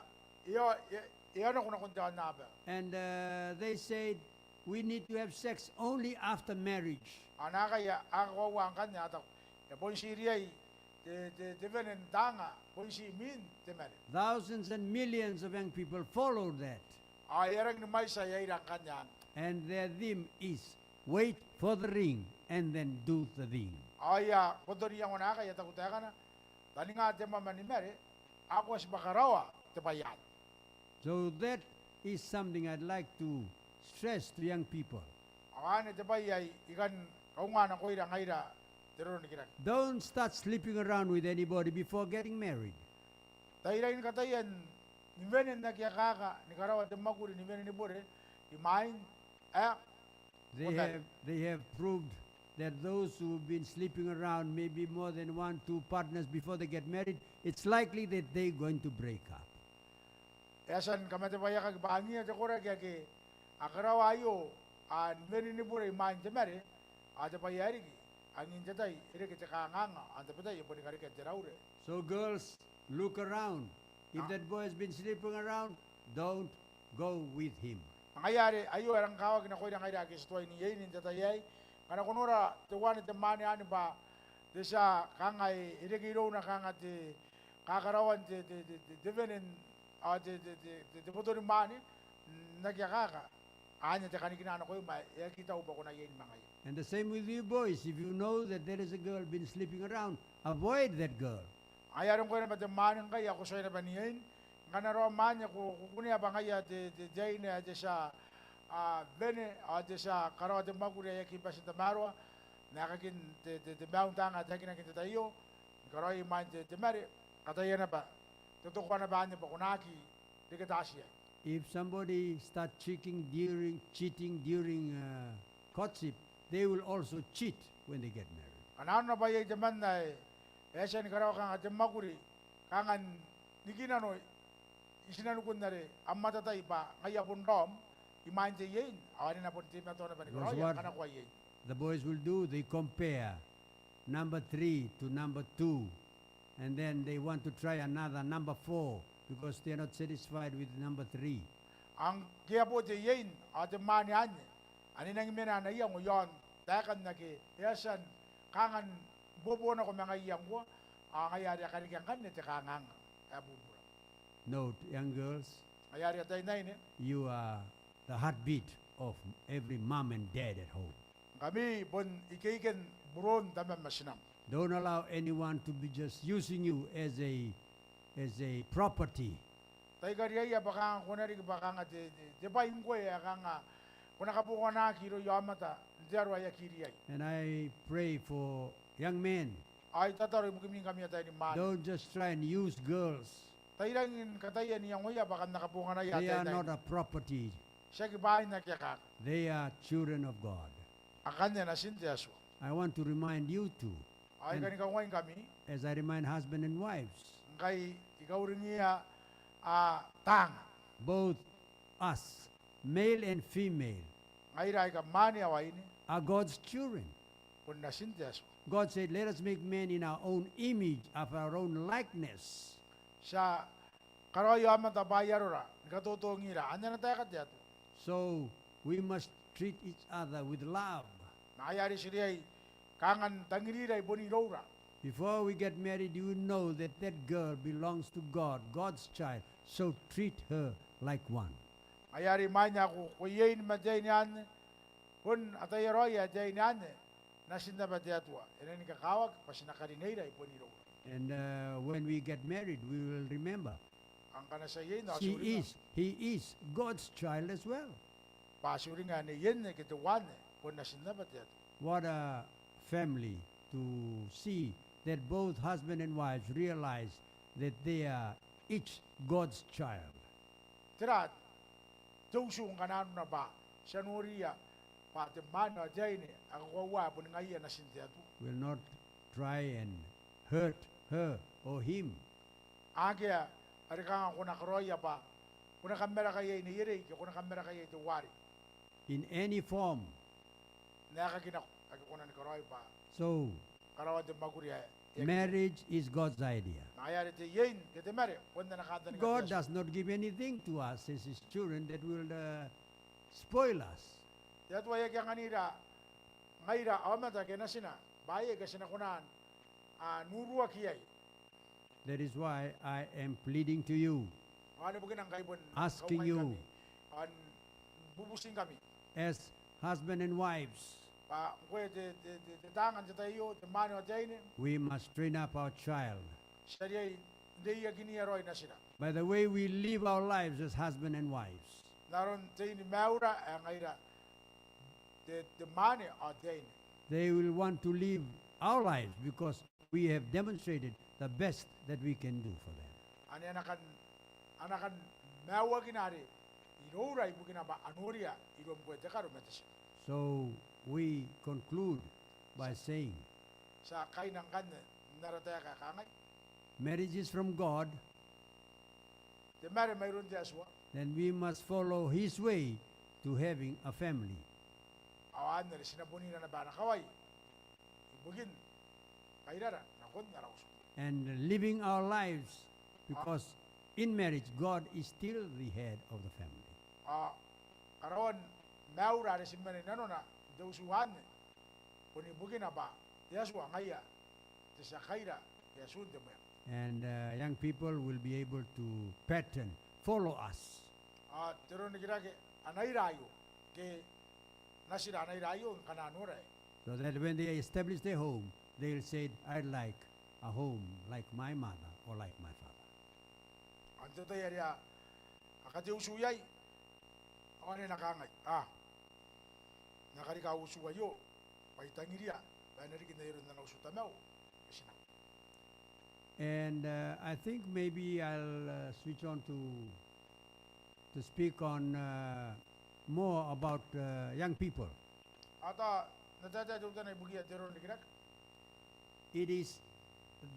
e a, e a, e a nako nakon te aonnaba. And, uh, they said, "We need to have sex only after marriage." Ao naakai a kakoaua ngkanne, a taku, e bon ti riai te, te, te wene n taanga bon ti imwin te mare. Thousands and millions of young people followed that. Ao e a rangi ni mwaiti aia ira ngkanne anne. And their theme is, "Wait for the ring and then do the thing." Ao aia boto n iango naakai, a taku taekana, taninga te mwamwa ni mare, ao ko a tibwa karaoa te bwai anne. So that is something I'd like to stress to young people. Ao anne te bwai ae I kan kaunga nakoira ngaira te roro n rikirake. Don't start sleeping around with anybody before getting married. Tai rangi ni kataia ni wene n aki akaka ni karaoa te mwakuri ni wene ni bure imwain ae ko mare. They have, they have proved that those who've been sleeping around maybe more than one, two partners before they get married, it's likely that they're going to break up. E a tia ni kamatebwaiakaki bwa angiia te koraki ake a karaoa aio, a, ni wene ni bure imwain te mare, ao te bwai ae riki, angin te tai e reke te kanganga, ao n tabetai e boni karekea te raure. So girls, look around. If that boy has been sleeping around, don't go with him. Ngaia are aio e rang kakawaki nakoira ngaira ake ti tuai n iein n te tai aei. Ngkana ko nora teuana te mwaane anne bwa te tia kanga e reke irouna kanga te kakaraoan te, te, te, te, te wene ao te, te, te, te, te boto ni mwaane n aki akaka. Anne te kanikina nakoiu ma e aki tau bwa ko na iein ma ngaia. And the same with you boys, if you know that there is a girl been sleeping around, avoid that girl. Ai are ngkoe naba te mwaane ngkai ae ko tuai naba n iein, ngkana raom anne ko, ko kunea bwa ngaia te, te, te aine ae te tia, a, wene ao te tia karaoa te mwakuri ae aki bati n tamaroa n aekakin te, te, te maiu n taanga ae taekinaki n te tai aio, ni karaoi imwain te, te mare, kataia naba, totokoa naba anne bwa ko na aki reke taati iai. If somebody start cheating during, cheating during, uh, courtship, they will also cheat when they get married. Ngkana nanona bwa iai temanna ae e a tia ni karaoa kanga te mwakuri, kanga n nikinano i tinanikun are am atatai bwa ngaia bon raom imwain te iein, ao anne e na bon teimatoa naba ni karaoia ngkana ko a iein. Because what the boys will do, they compare number three to number two, and then they want to try another number four because they are not satisfied with number three. Ao ngke e a bo te iein ao te mwaane anne, ane e nangi mena ana iango i aon taekan ake e a tia n kanga ni bobo nako ma ngaiia ngkoa, ao ngaia are e a karekea ngkanne te kanganga ae bubura. Note, young girls, ngaia are ataein aine, you are the heartbeat of every mom and dad at home. Ngkami bon ikeiken buron tamam ma tinam. Don't allow anyone to be just using you as a, as a property. Tai kariaia bwa kanga ko na riki bwa kanga te, te, te bwai ngkoe ae kanga ko na kabonganaaki irouia aomata n te aro ae aki riai. And I pray for young men. Ao I tataro ibukimi ngkami ataeinimwaane. Don't just try and use girls. Tai rangi ni kataia n iangoia bwa kam na kabonganaia ataeinimwaane. They are not a property. Tiaki bwaai n aki akaka. They are children of God. Akanne natin te Atua. I want to remind you too. Ao I kani kaungaingkami. As I remind husband and wives. Ngkai I kauringiia, a, taanga. Both us, male and female. Ngaira aika mwaane ao aine. Are God's children. Bon natin te Atua. God said, "Let us make man in our own image, after our own likeness." Ti a karaoi aomata bwa ai arora, ni katotongira, anne ana taeka te Atua. So we must treat each other with love. Ma ngaia are ti riai kanga n tangirira i bon iroura. Before we get married, you know that that girl belongs to God, God's child. So treat her like one. Ngaia are imwain ae ko, ko iein ma te aine anne, bon ataia raoi ae te aine anne natin naba te Atua. E nangi kakawaki bwa ti na karineira i bon iroura. And, uh, when we get married, we will remember. Ao ngkana ti a iein ao ti uringa. She is, he is God's child as well. Bwa ti uringa ae neien ke teuanne bon natin naba te Atua. What a family to see that both husband and wives realize that they are each God's child. Tera te utu ngkana nanona bwa ti a noriia bwa te mwaane ao te aine aika koaua boni ngaia natin te Atua. Will not try and hurt her or him. Akea are kanga ko na karaoia bwa ko na kamaraka iai neierei ke ko na kamaraka iai teuarei. In any form. N aekaki nako ake ko na ni karaoi bwa. So, karaoan te mwakuri ae, e aki. Marriage is God's idea. Ma ngaia are te iein ke te mare bon ana kantaninga te Atua. God does not give anything to us as his children that will, uh, spoil us. Te Atua e aki anganira ngaira aomata ake natina bwaai aika ti na kona n, a, n uruaki iai. That is why I am pleading to you, asking you, ao ni bubutingkami, as husband and wives, bwa ngkoe te, te, te, te taanga n te tai aio, te mwaane ao te aine, we must train up our child. Ti a riai n reiakinia raoi natira. By the way we live our lives as husband and wives. N aron te inimaura ae ngaira te, te mwaane ao te aine. They will want to live our lives because we have demonstrated the best that we can do for them. Ane a na kan, a na kan maiuakina are iroura ibukina bwa a noria iroum ngkoe te karo ma te tino. So we conclude by saying, ti a kaina ngkanne n ara taeka ae kangai. Marriage is from God. Te mare mairoun te Atua. Then we must follow his way to having a family. Ao anne are ti na bon ira naba ana kawai ibukin kairara nakon ara utu. And living our lives, because in marriage God is still the head of the family. Ao karaoan maiura are ti mena i nanona n te utu anne bon ibukina bwa te Atua ngaia te tia kaira ke atun te mwenga. And, uh, young people will be able to pattern, follow us. Ao te roro n rikirake a na ira aio, ke natira a na ira aio ngkana a nora aei. So that when they establish their home, they'll say, "I like a home like my mother or like my father." Ao n te tai are a, a kateutu iai, ao ane a na kangai, "A, N na karika au utu aio bwa I tangiria bwa e na riki n ai aron ana utu tamau ke tinau." And, uh, I think maybe I'll, uh, switch on to, to speak on, uh, more about, uh, young people. Ao tao N na taetae teutana ibukiia te roro n rikirake. It is,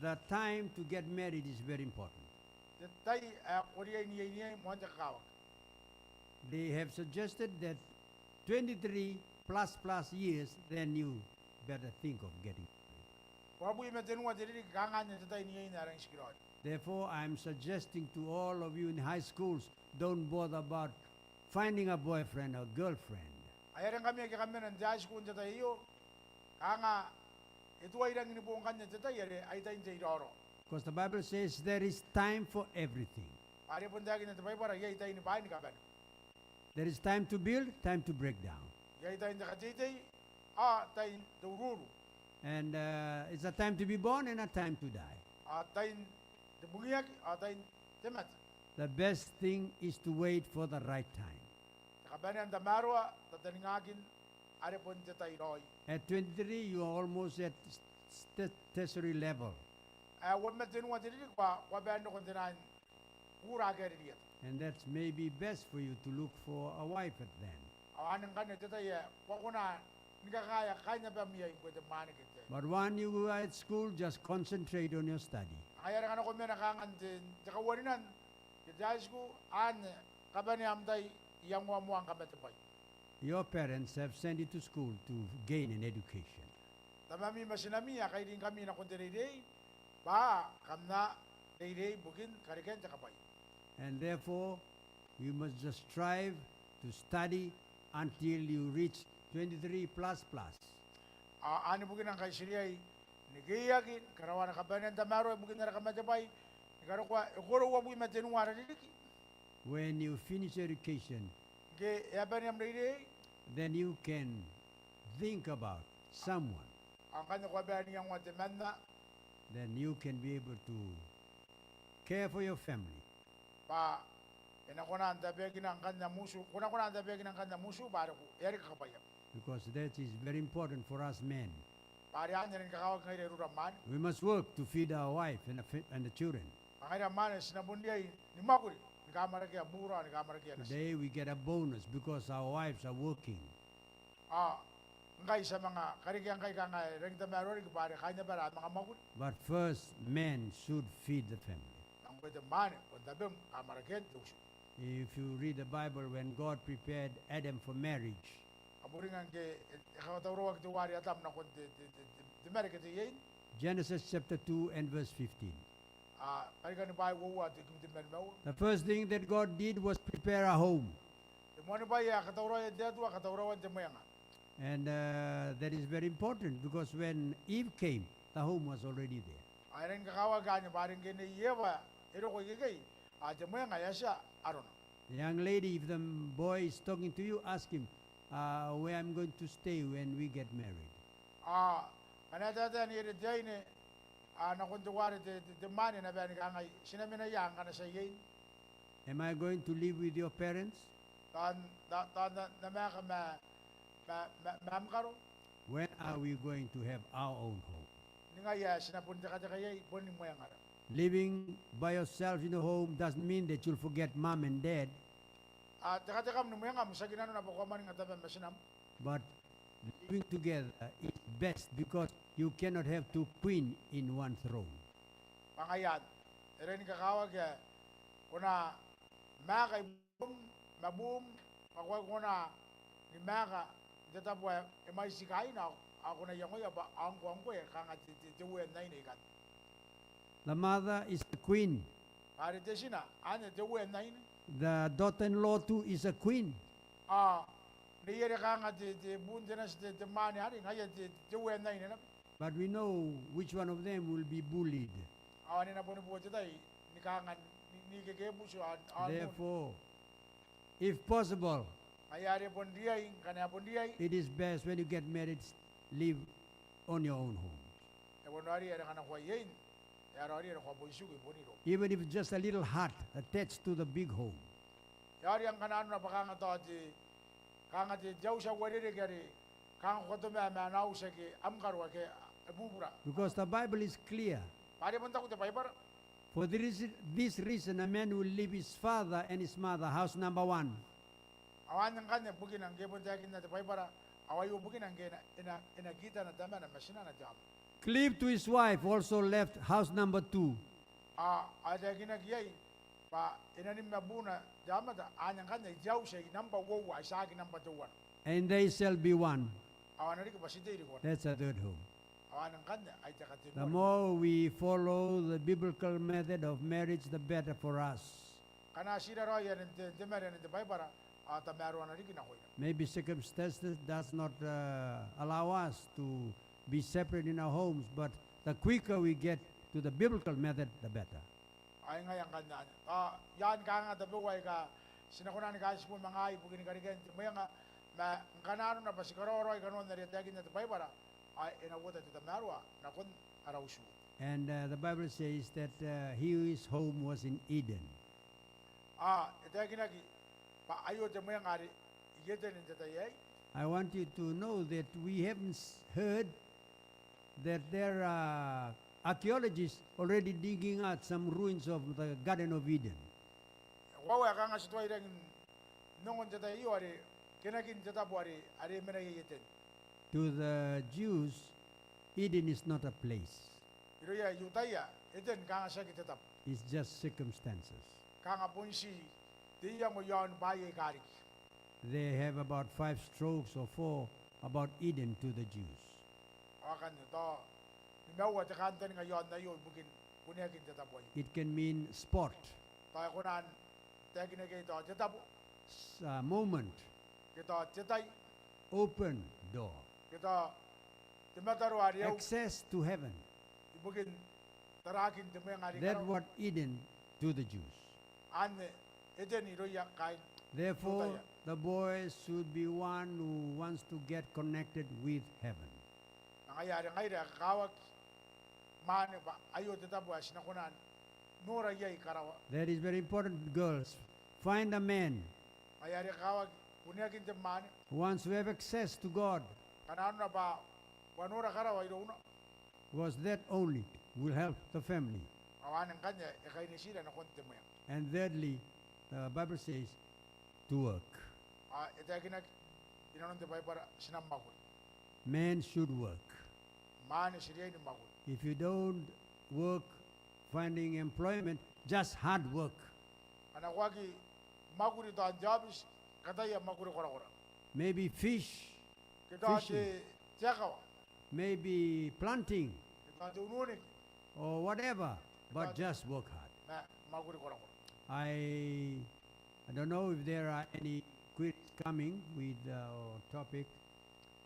the time to get married is very important. Te tai ae ko riai n iai iai moan te kakawaki. They have suggested that twenty-three plus plus years, then you better think of getting married. Uabwi ma tenua te ririki, kanga anne te tai n iein ae rangi n tikiraoi. Therefore, I'm suggesting to all of you in high schools, don't bother about finding a boyfriend or girlfriend. Ai arei ngkami ake kam mena n te high school n te tai aio, kanga e tuai rangi ni bo ngkanne te tai are ai tain te iraorao. Because the Bible says there is time for everything. Bwa are bon taekinna te Baibara, iai tain bwaai ni kabane. There is time to build, time to break down. Iai tain te kateitei, ao tain te uruuru. And, uh, it's a time to be born and a time to die. Ao tain te bungiaki, ao tain te mate. The best thing is to wait for the right time. Te kabanea n tamaroa, tataningakin are bon te tai raoi. At twenty-three, you are almost at s-, s-, te-, tertiary level. Ae uabwi ma tenua te ririki, ko a, ko a bae n roko n te naan kuura ake a ririata. And that's maybe best for you to look for a wife at then. Ao anne ngkanne te tai ae ko a kona ni kakaea kaain abam iai ngkoe te mwaane ke te. But when you are at school, just concentrate on your study. Ngaia are ngkana ko mena kanga n te, te kauarinan ke te high school, anne kabanea am tai, iangoa moa ni kamatebwai. Your parents have sent you to school to gain an education. Tamami ma tinami a kairingkami nakon te reirei, bwa kam na reirei ibukin karekean te kabwaia. And therefore, you must just strive to study until you reach twenty-three plus plus. A, anne bukina ngkai ti riai ni keiaki, ni karaoa ana kabanea n tamaroa ibukin ara kamatebwai, ni karokoa e koro uabwi ma tenua ara ririki. When you finish education, ngke e a bane am reirei, then you can think about someone. Ao ngkanne ko a bae n iangoa temanna. Then you can be able to care for your family. Bwa e na kona n tabeakina ngkanne am utu, ko na kona n tabeakina ngkanne am utu, bwa are ko, e a reke kakabwaiam. Because that is very important for us men. Bwa are anne e rangi ni kakawaki ngaira iroura mwaane. We must work to feed our wife and the fa-, and the children. Bwa ngaira mwaane ti na bon riai ni mwakuri ni kaamwarake am ura, ni kaamwarake natim. Today we get a bonus because our wives are working. Ao ngkai ti a manga karekea ngkai kanga e rangi n tamaroa riki bwa are kaain abara a manga mwakuri. But first, men should feed the family. Ma ngkoe te mwaane, bon tabem kaamwarakean te utu. If you read the Bible, when God prepared Adam for marriage, kam uringa ngke e, e katauraoaki teuare Atam nakon te, te, te, te, te mare ke te iein. Genesis chapter two and verse fifteen. A, Karikani bwai uoua te kibu tenibwi ma nimaua. The first thing that God did was prepare a home. Te moanibwai ae katauraoia te Atua, katauraoan te mwenga. And, uh, that is very important because when Eve came, the home was already there. Ao e rangi ni kakawaki anne bwa are ngke Nei Ewa e roko ikekei, ao te mwenga e a tia arona. The young lady, if the boy is talking to you, ask him, uh, "Where I'm going to stay when we get married." Ao ngkana e taetae neiere te aine, a, nakon teuare te, te, te mwaane, e na bae ni kangai, "Ti na mena ia ngkana ti a iein? Am I going to live with your parents? Tao N, tao, tao N na, N na maeka ma, ma, ma, ma am karo? When are we going to have our own home?" Ningai ae ti na bon tekateka iai, boni mwengara. Living by yourself in a home doesn't mean that you'll forget mom and dad. A, tekatekam ni mwengam tiaki nanona bwa ko a mwaninga tamam ma tinam. But living together is best because you cannot have two queen in one throne. Bwa ngaia anne, e rangi ni kakawaki ae ko na maeka i buum ma buum, bwa ko aki kona ni maeka n te tabo ae e mwaiti kaaina, ao ko na iangoia bwa ao ngkoe, ao ngkoe kanga te, te, te uea n aine ikanne. The mother is a queen. Bwa are te tina, anne te uea n aine. The daughter-in-law too is a queen. Ao neiere kanga te, te buun te nati, te, te mwaane arei, ngaia te, te uea n aine naba. But we know which one of them will be bullied. Ao ane e na boni boo te tai ni kanga n, n ikekebuti ao, ao n un. Therefore, if possible, ngaia are bon riai, ngkana e bon riai, it is best when you get married, live on your own home. E bon raoiroi are ngkana ko a iein, e raoiroi are ko a bon tiku i bon iroum. Even if just a little hut attached to the big home. E raoiroi ngkana arona bwa kanga tao te, kanga te, te auti ae uarereke are kanga ko katoma ma ana auti ake am karo ake a bubura. Because the Bible is clear. Bwa are bon taku te Baibara. For this, this reason, a man will leave his father and his mother, house number one. Ao anne ngkanne bukina ngke e bon taekinna te Baibara, ao aio bukina ngke e na, e na, e na kitana tamana ma tinana te aomata. Cleave to his wife, also left house number two. Ao, ao e taekinaki iai bwa e na nim ma buuna te aomata, anne ngkanne te auti ae namba uoua, ae tiaki namba teuana. And they shall be one. Ao a na riki bwa ti tei riki ona. That's a third home. Ao anne ngkanne ai te katenua. The more we follow the biblical method of marriage, the better for us. Ngkana ti raraoi aron te, te mare ae te Baibara, ao tamaroa e na riki nakoina. Maybe circumstances does not, uh, allow us to be separate in our homes, but the quicker we get to the biblical method, the better. Ai ngaia ngkanne anne. Ao iai kanga tabeua aika ti na kona ni kaitibo ma ngaai ibukini karekean te mwenga, ma ngkana arona bwa ti karaoa raoi kanoan are e taekinna te Baibara, ao e na uota te tamaroa nakon ara utu. And, uh, the Bible says that, uh, his home was in Eden. Ao e taekinaki bwa aio te mwenga are i Etene n te tai aei. I want you to know that we haven't s-, heard that there are archaeologists already digging out some ruins of the Garden of Eden. Koaua ae kanga ti tuai rangi n ongo n te tai aio are kenakin te tabo are, are mena iai Etene. To the Jews, Eden is not a place. Irouia I-Iutaia, Etene kanga tiaki te tabo. It's just circumstances. Kanga bon ti te iango iaon bwaai aika riki. They have about five strokes or four about Eden to the Jews. Ao akanne tao nimaua te kantaninga iaon aio ibukin kuneakin te tabo aio. It can mean spot. Tao e kona n taekinaki tao te tabo. S-, uh, moment. Ke tao te tai. Open door. Ke tao te mataroa are e a uti. Access to heaven. Ibukin tarakin te mwenga are i karawa. That what Eden to the Jews. Anne Etene irouia kaain Iutaia. Therefore, the boy should be one who wants to get connected with heaven. Ma ngaia are ngaira ae kakawaki mwaane bwa aio te tabo ae ti na kona n nora iai karawa. That is very important, girls. Find a man. Ngaia are kakawaki kuneakin te mwaane. Who wants to have access to God. Ngkana arona bwa ko a nora karawa irouna. Because that only will help the family. Ao anne ngkanne e kainetira nakon te mwenga. And thirdly, the Bible says to work. Ao e taekinaki inanon te Baibara ti na mwakuri. Men should work. Mwaane ti riai ni mwakuri. If you don't work, finding employment, just hard work. Ngkana ko aki mwakuri tao n te aobiti, kataia mwakuri korakora. Maybe fish, fishing. Ke tao te, te akawa. Maybe planting. Ke tao te ununiki. Or whatever, but just work hard. Ma mwakuri korakora. I, I don't know if there are any queries coming with our topic.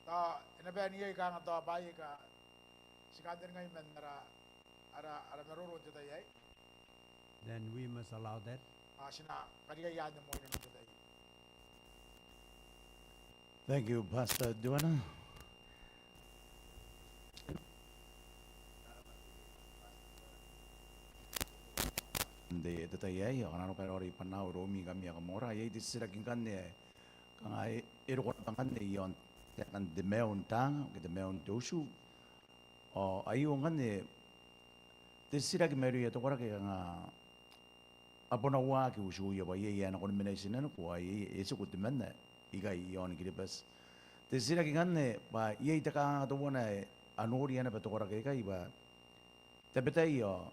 Tao e na bae n iai kanga tao bwaai aika ti kantaningaia man ara, ara, ara maroro n te tai aei. Then we must allow that. Ao ti na kariaia anne moa inanon te tai. Thank you, Pastor Duana. N te, te tai aei, ao ngkana arona bwa e raoiroi bwa N na oro iroumi ngkami ae kam ora, iai te titiraki ngkanne ae kanga e, e roko naba ngkanne iaon taekan te maiu n taanga ke te maiu n te utu. Ao aio ngkanne te titiraki mairouia te koraki ae kanga a bon waaki utuia bwa iai ae nakon mena i tinaniku ao iai e tiku temanna ikai iaon Kiribati. Te titiraki ngkanne bwa iai te kanganga teuana ae a noria naba te koraki aikai bwa tabetai ao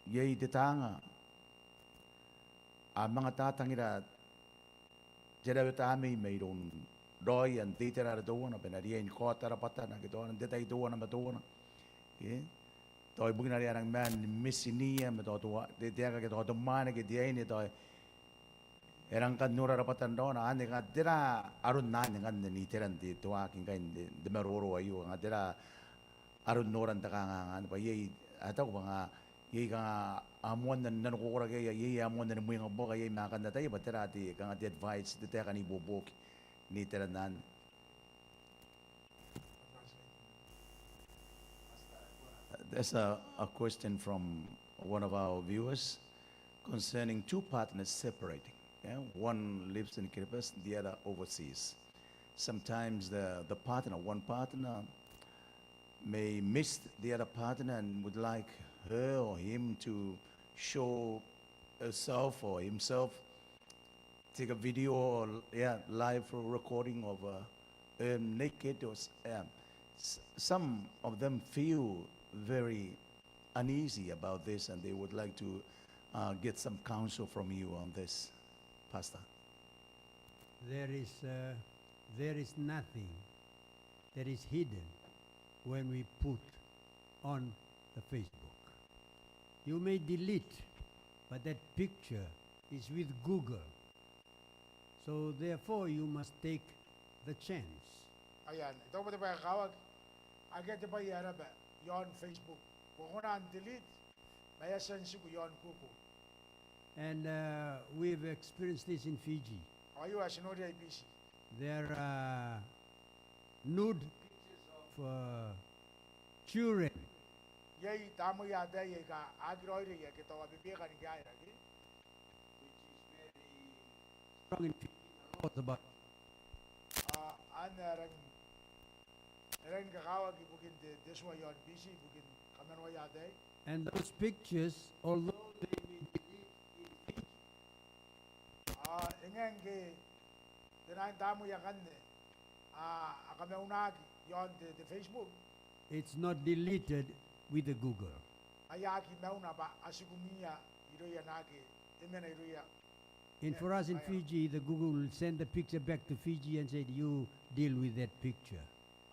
iai te taanga a manga tatangira te rawetamei mairoun raoia n te itera are teuana bwa e na riai ni kaota rabwatana ke teuana n te tai teuana ma teuana. Ke tao ibukina are a rangi maan ni metinia ma tao teuana te, te aeka ke tao te mwaane ke te aine tao e rangi kan nora rabwatan raona. Anne kanga tera aron anne ngkanne n iteran te, te waaki ngkai n te, te maroro aio, kanga tera aron noran te kanganga anne bwa iai, a taku bwa nga iai kanga a moanna n nanokokoraki, iai a moanna ni mwengabuaka iai ma akan ataei bwa tera te kanga te advice, te taeka n ibuobuoki n iteran anne. There's a, a question from one of our viewers concerning two partners separating. Yeah? One lives in Kiribati, the other overseas. Sometimes the, the partner, one partner may miss the other partner and would like her or him to show herself or himself, take a video or, yeah, live recording of, uh, um, naked or s-, um, s-, some of them feel very uneasy about this and they would like to, uh, get some counsel from you on this, Pastor. There is, uh, there is nothing that is hidden when we put on the Facebook. You may delete, but that picture is with Google. So therefore you must take the chance. Aia, e taku bwa te bwai ae kakawaki, akea te bwai ae raba iaon Facebook. Ko kona n delete, ma e a tia n tiku iaon Google. And, uh, we've experienced this in Fiji. Ao aio ae ti noria i Biti. There are nude pictures of, uh, children. Iai tamnei ataei aika a aki raoiroi ake tao a bebeka ni kairaki. Which is very strong in Fiji, the laws about. A, anne e rangi, e rangi ni kakawaki ibukin te, te tua iaon Biti ibukin kamanoaia ataei. And those pictures, although they may delete in Fiji, a, e ngae ngke te naan tamnei akanne a, a kamaunaki iaon te, te Facebook, it's not deleted with the Google. Ai aki mauna bwa a tiku mwiia irouia naake e mena irouia. In, for us in Fiji, the Google will send the picture back to Fiji and said, "You deal with that picture."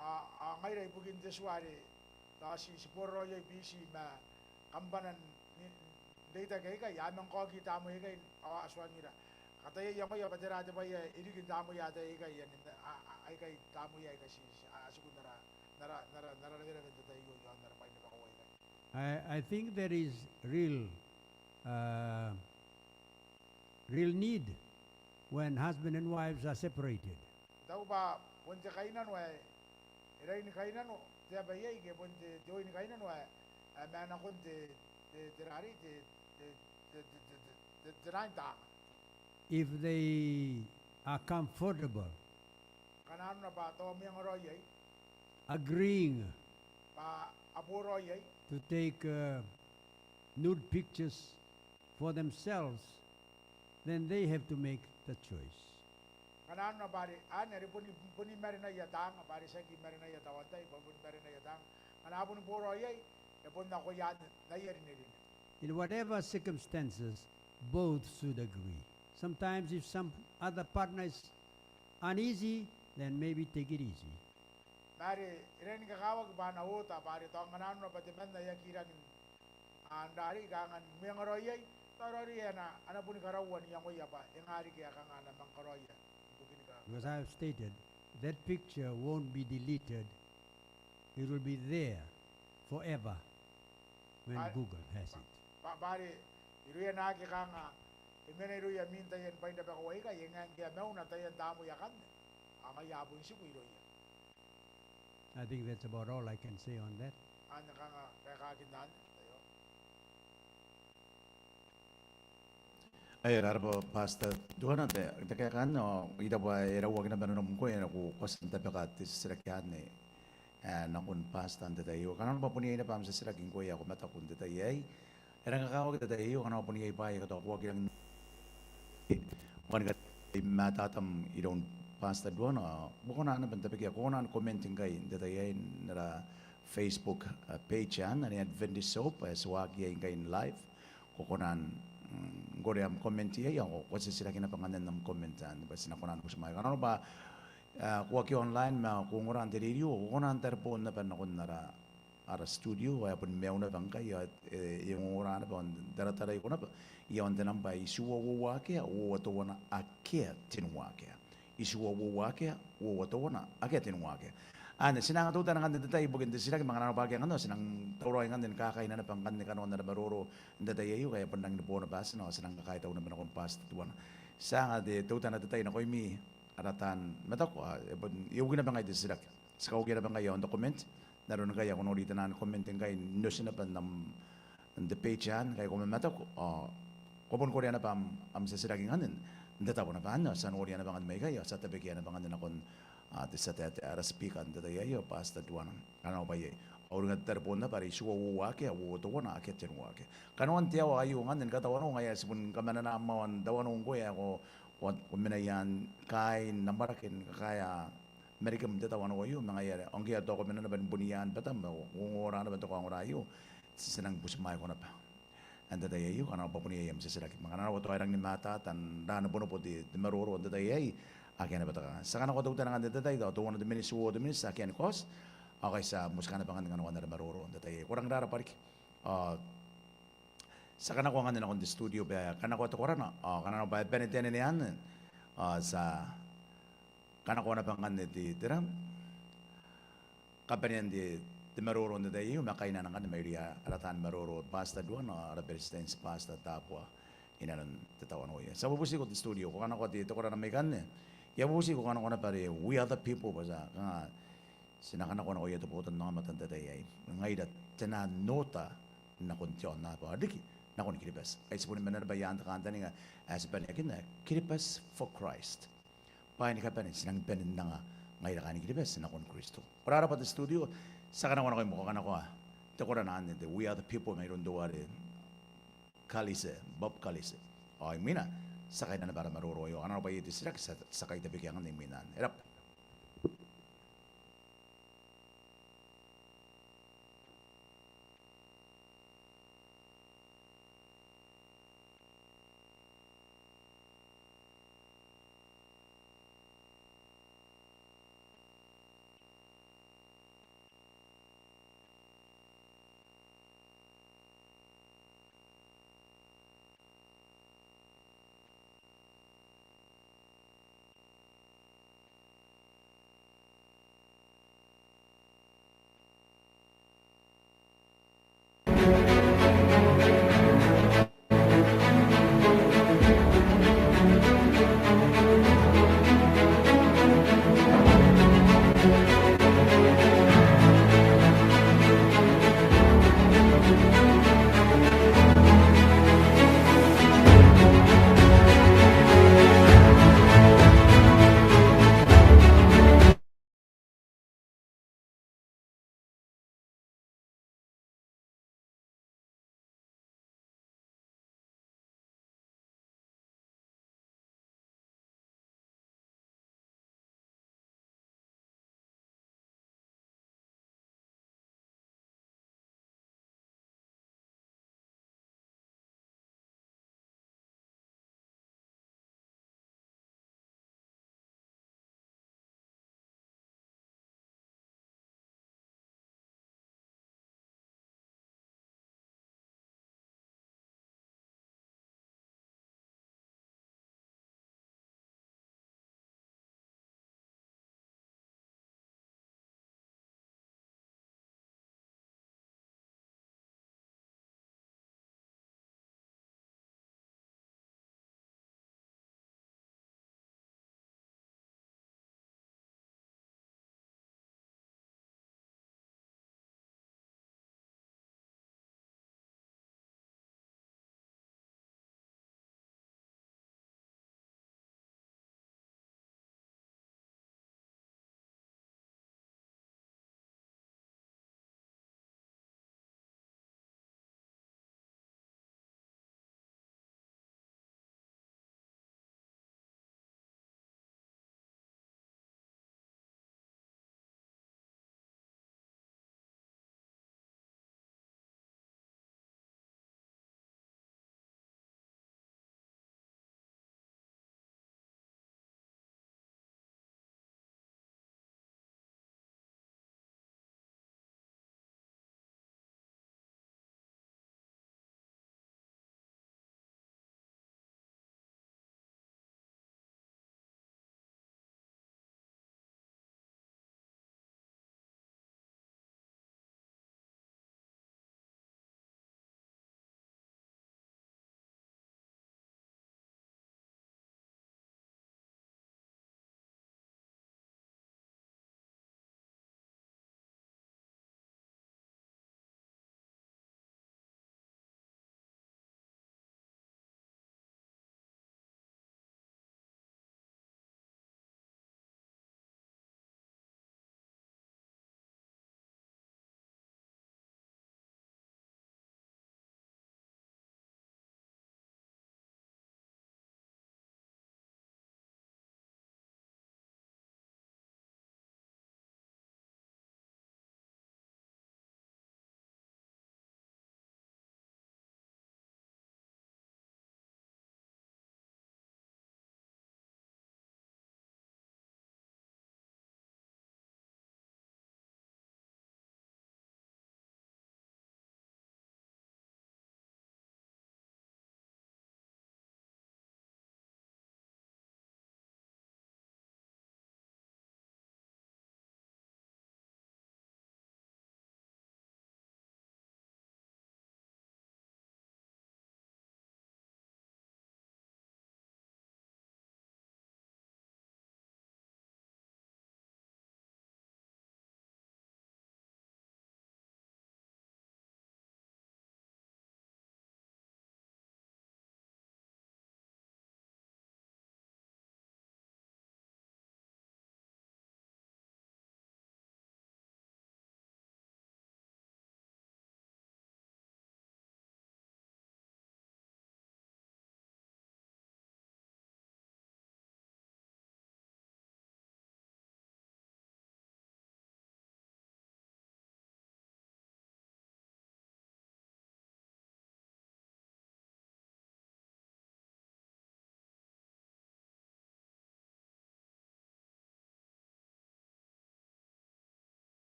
A, a ngaira ibukin te tua are tao ti, ti boraraoi i Biti ma kambana n, n reitaki aikai, a manga kaoki tamnei aikai ao a tuangira. Kataia iangoia bwa tera te bwai ae e riki n tamneia ataei aikai, anne, a, a, aikai tamneia aika ti, ti, a, a tiku n ara, n ara, n ara, n ara rawerawe n te tai aio iaon ara bwai n rabakau aikai. I, I think there is real, uh, real need when husband and wives are separated. I taku bwa bon te kainnano ae, e rangi ni kainnano te aba iai ke bon te, te oi ni kainnano ae, ae ma nakon te, te, te rarei, te, te, te naan taanga. If they are comfortable, ngkana arona bwa tao a mwengaraoi iai, agreeing, bwa a boraoi iai, to take, uh, nude pictures for themselves, then they have to make the choice. Ngkana arona bwa are, anne are boni, boni marenaia taanga, bwa are tiaki marenaia tawantai, bwa boni marenaia taanga. Ngkana a boni boraoi iai, e bon nakoia anne aia rinerine. In whatever circumstances, both should agree. Sometimes if some other partner is uneasy, then maybe take it easy. Ma are e rangi ni kakawaki bwa a na oota bwa are tao ngkana arona bwa temanna e aki rangi n, a, n rarei kanga ni mwengaraoi iai, tao raoiroi ae a na, a na boni karaua n iangoia bwa e nga riki ae kanga a na manga karaoia ibukin kanga. Because I have stated, that picture won't be deleted. It will be there forever when Google has it. Bwa, bwa are irouia naake kanga e mena irouia mwin taian bwai n rabakau aikai, e ngae ngke a mauna taian tamnei akanne, ao ngaia a bon tiku irouia. I think that's about all I can say on that. Anne kanga kaekakin anne, aio. Ae rarabwa Pastor Duana, te, te kaeka anne, ao I taku bwa e rauaki naba nanom ngkoe, e na ko, ko a tia n tabeka te titiraki anne, e, nakon Pastor n te tai aio. Kanga naba bon iai naba am titiraki ngkoe ae ko mataku n te tai aei. E rang kakawaki te tai aio, kanga naba bon iai bwaai aika tao ko aki rangi n, ko kani kataia mataatam iroun Pastor Duana, ao ko kona naba n tabekia, ko kona ni comment ngkai n te tai aei n ara Facebook, e, page anne, ae Adventist Hope, e, ti waaki iai ngkai n live. Ko kona n, mm, ngkore am comment iai, ao ko titiraki naba ngkanne n am comment anne, bwa ti na kona ni butimwaea. Kanga naba, e, ko aki online ma ko ongora n te rerio, ko kona n tareboon naba nakon ara, ara studio, ae bon maiu naba ngkai, ao, e, e ongora naba, ao n tarataraiko naba, iaon te namba itiua uoua akea, uoua teuana akea tenua akea. Itiua uoua akea, uoua teuana akea tenua akea. Anne, ti nang teutana ngkanne n te tai ibukin te titiraki, ma ngkana arona bwa akea ngkanne, ti nang tauraoi ngkanne ni kakaina naba ngkanne kanoan ara maroro n te tai aio, ngkai e bon rangi ni bo naba, ti nang kakaitau naba nakon Pastor Tuana. Ti a anga te teutana te tai nakoimi ara taan mataku, ao e bon iuki naba ngkai te titiraki. Ti kaukia naba ngkai aon te comment, n aron ngkai ko nori taian comment ngkai n oti naba n am n te page anne, ngkai ko mamataku, ao ko bon korea naba am, am titiraki ngkanne n te tabo naba anne, ao ti a noria naba ngkanne mai ikai, ao ti a tabekia naba ngkanne nakon, a, te tia taetae, ara speaker n te tai aio, Pastor Tuana. Kanga arona bwa iai, a uringa te tareboon naba are itiua uoua akea, uoua teuana akea, tenua akea. Kanoan te aoa aio ngkanne ni katawanou, ngaia ae ti bon kamanena moa n tawanou ngkoe ae ko, ko, ko mena i aan kaain amwarake ni kakaea Marikam n te tawanou aio, ma ngaia are ao ngke e a tao ko mena naba ni bon i aan batam, ao ko ongora naba n te kaongora aio, ti, ti nang butimwaeko naba n te tai aio, kanga arona bwa bon iai am titiraki. Ma kanga arona bwa tao e rangi ni matata n ra nobonobon te, te maroro n te tai aei, akea naba te kanganga. Ti a kanakoa teutana ngkanne n te tai, tao teuana te miniti, uoua te miniti, akea ni kaoti, ao ngkai ti a motika naba ngkanne kanoan ara maroro n te tai aei. Ko rang rarabwa riki. Ao ti a kanakoa ngkanne nakon te studio bwa e a kanakoa te korana, ao kanga arona bwa e bane te anene anne, ao ti a kanakoa naba ngkanne te, te ram, kabanean te, te maroro n te tai aio, ma kainan ngkanne mairouia ara taan maroro, Pastor Tuana, ara beretitenti Pastor Tabua, inanon te tawanou aio. Ti a bubutiko te studio, ko kanakoa te, te korana mai ikanne. I a bubutiko ko kanakoa naba are We Are the People, bwa ti a, kanga, ti na kanakoa nakoia te botannaomata n te tai aei. Ngaira te naan oota nakon te aonnaba ao riki nakon Kiribati. Ai ti boni mena naba i aan te kantaninga ae ti baneakinna, Kiribati for Christ. Bwaai ni kabane, ti nangi bane n anga ngaira kaain Kiribati nakon Kristo. Ko rarabwa te studio, ti a kanakoa nakoim ko kanakoa te korana anne, te We Are the People mairoun teuare Kalise, Bob Kalise. Ao imwina, ti a kaina naba ara maroro aio, kanga arona bwa iai te titiraki, ti a, ti a kaitabekia ngkanne imwina anne. E rabwa.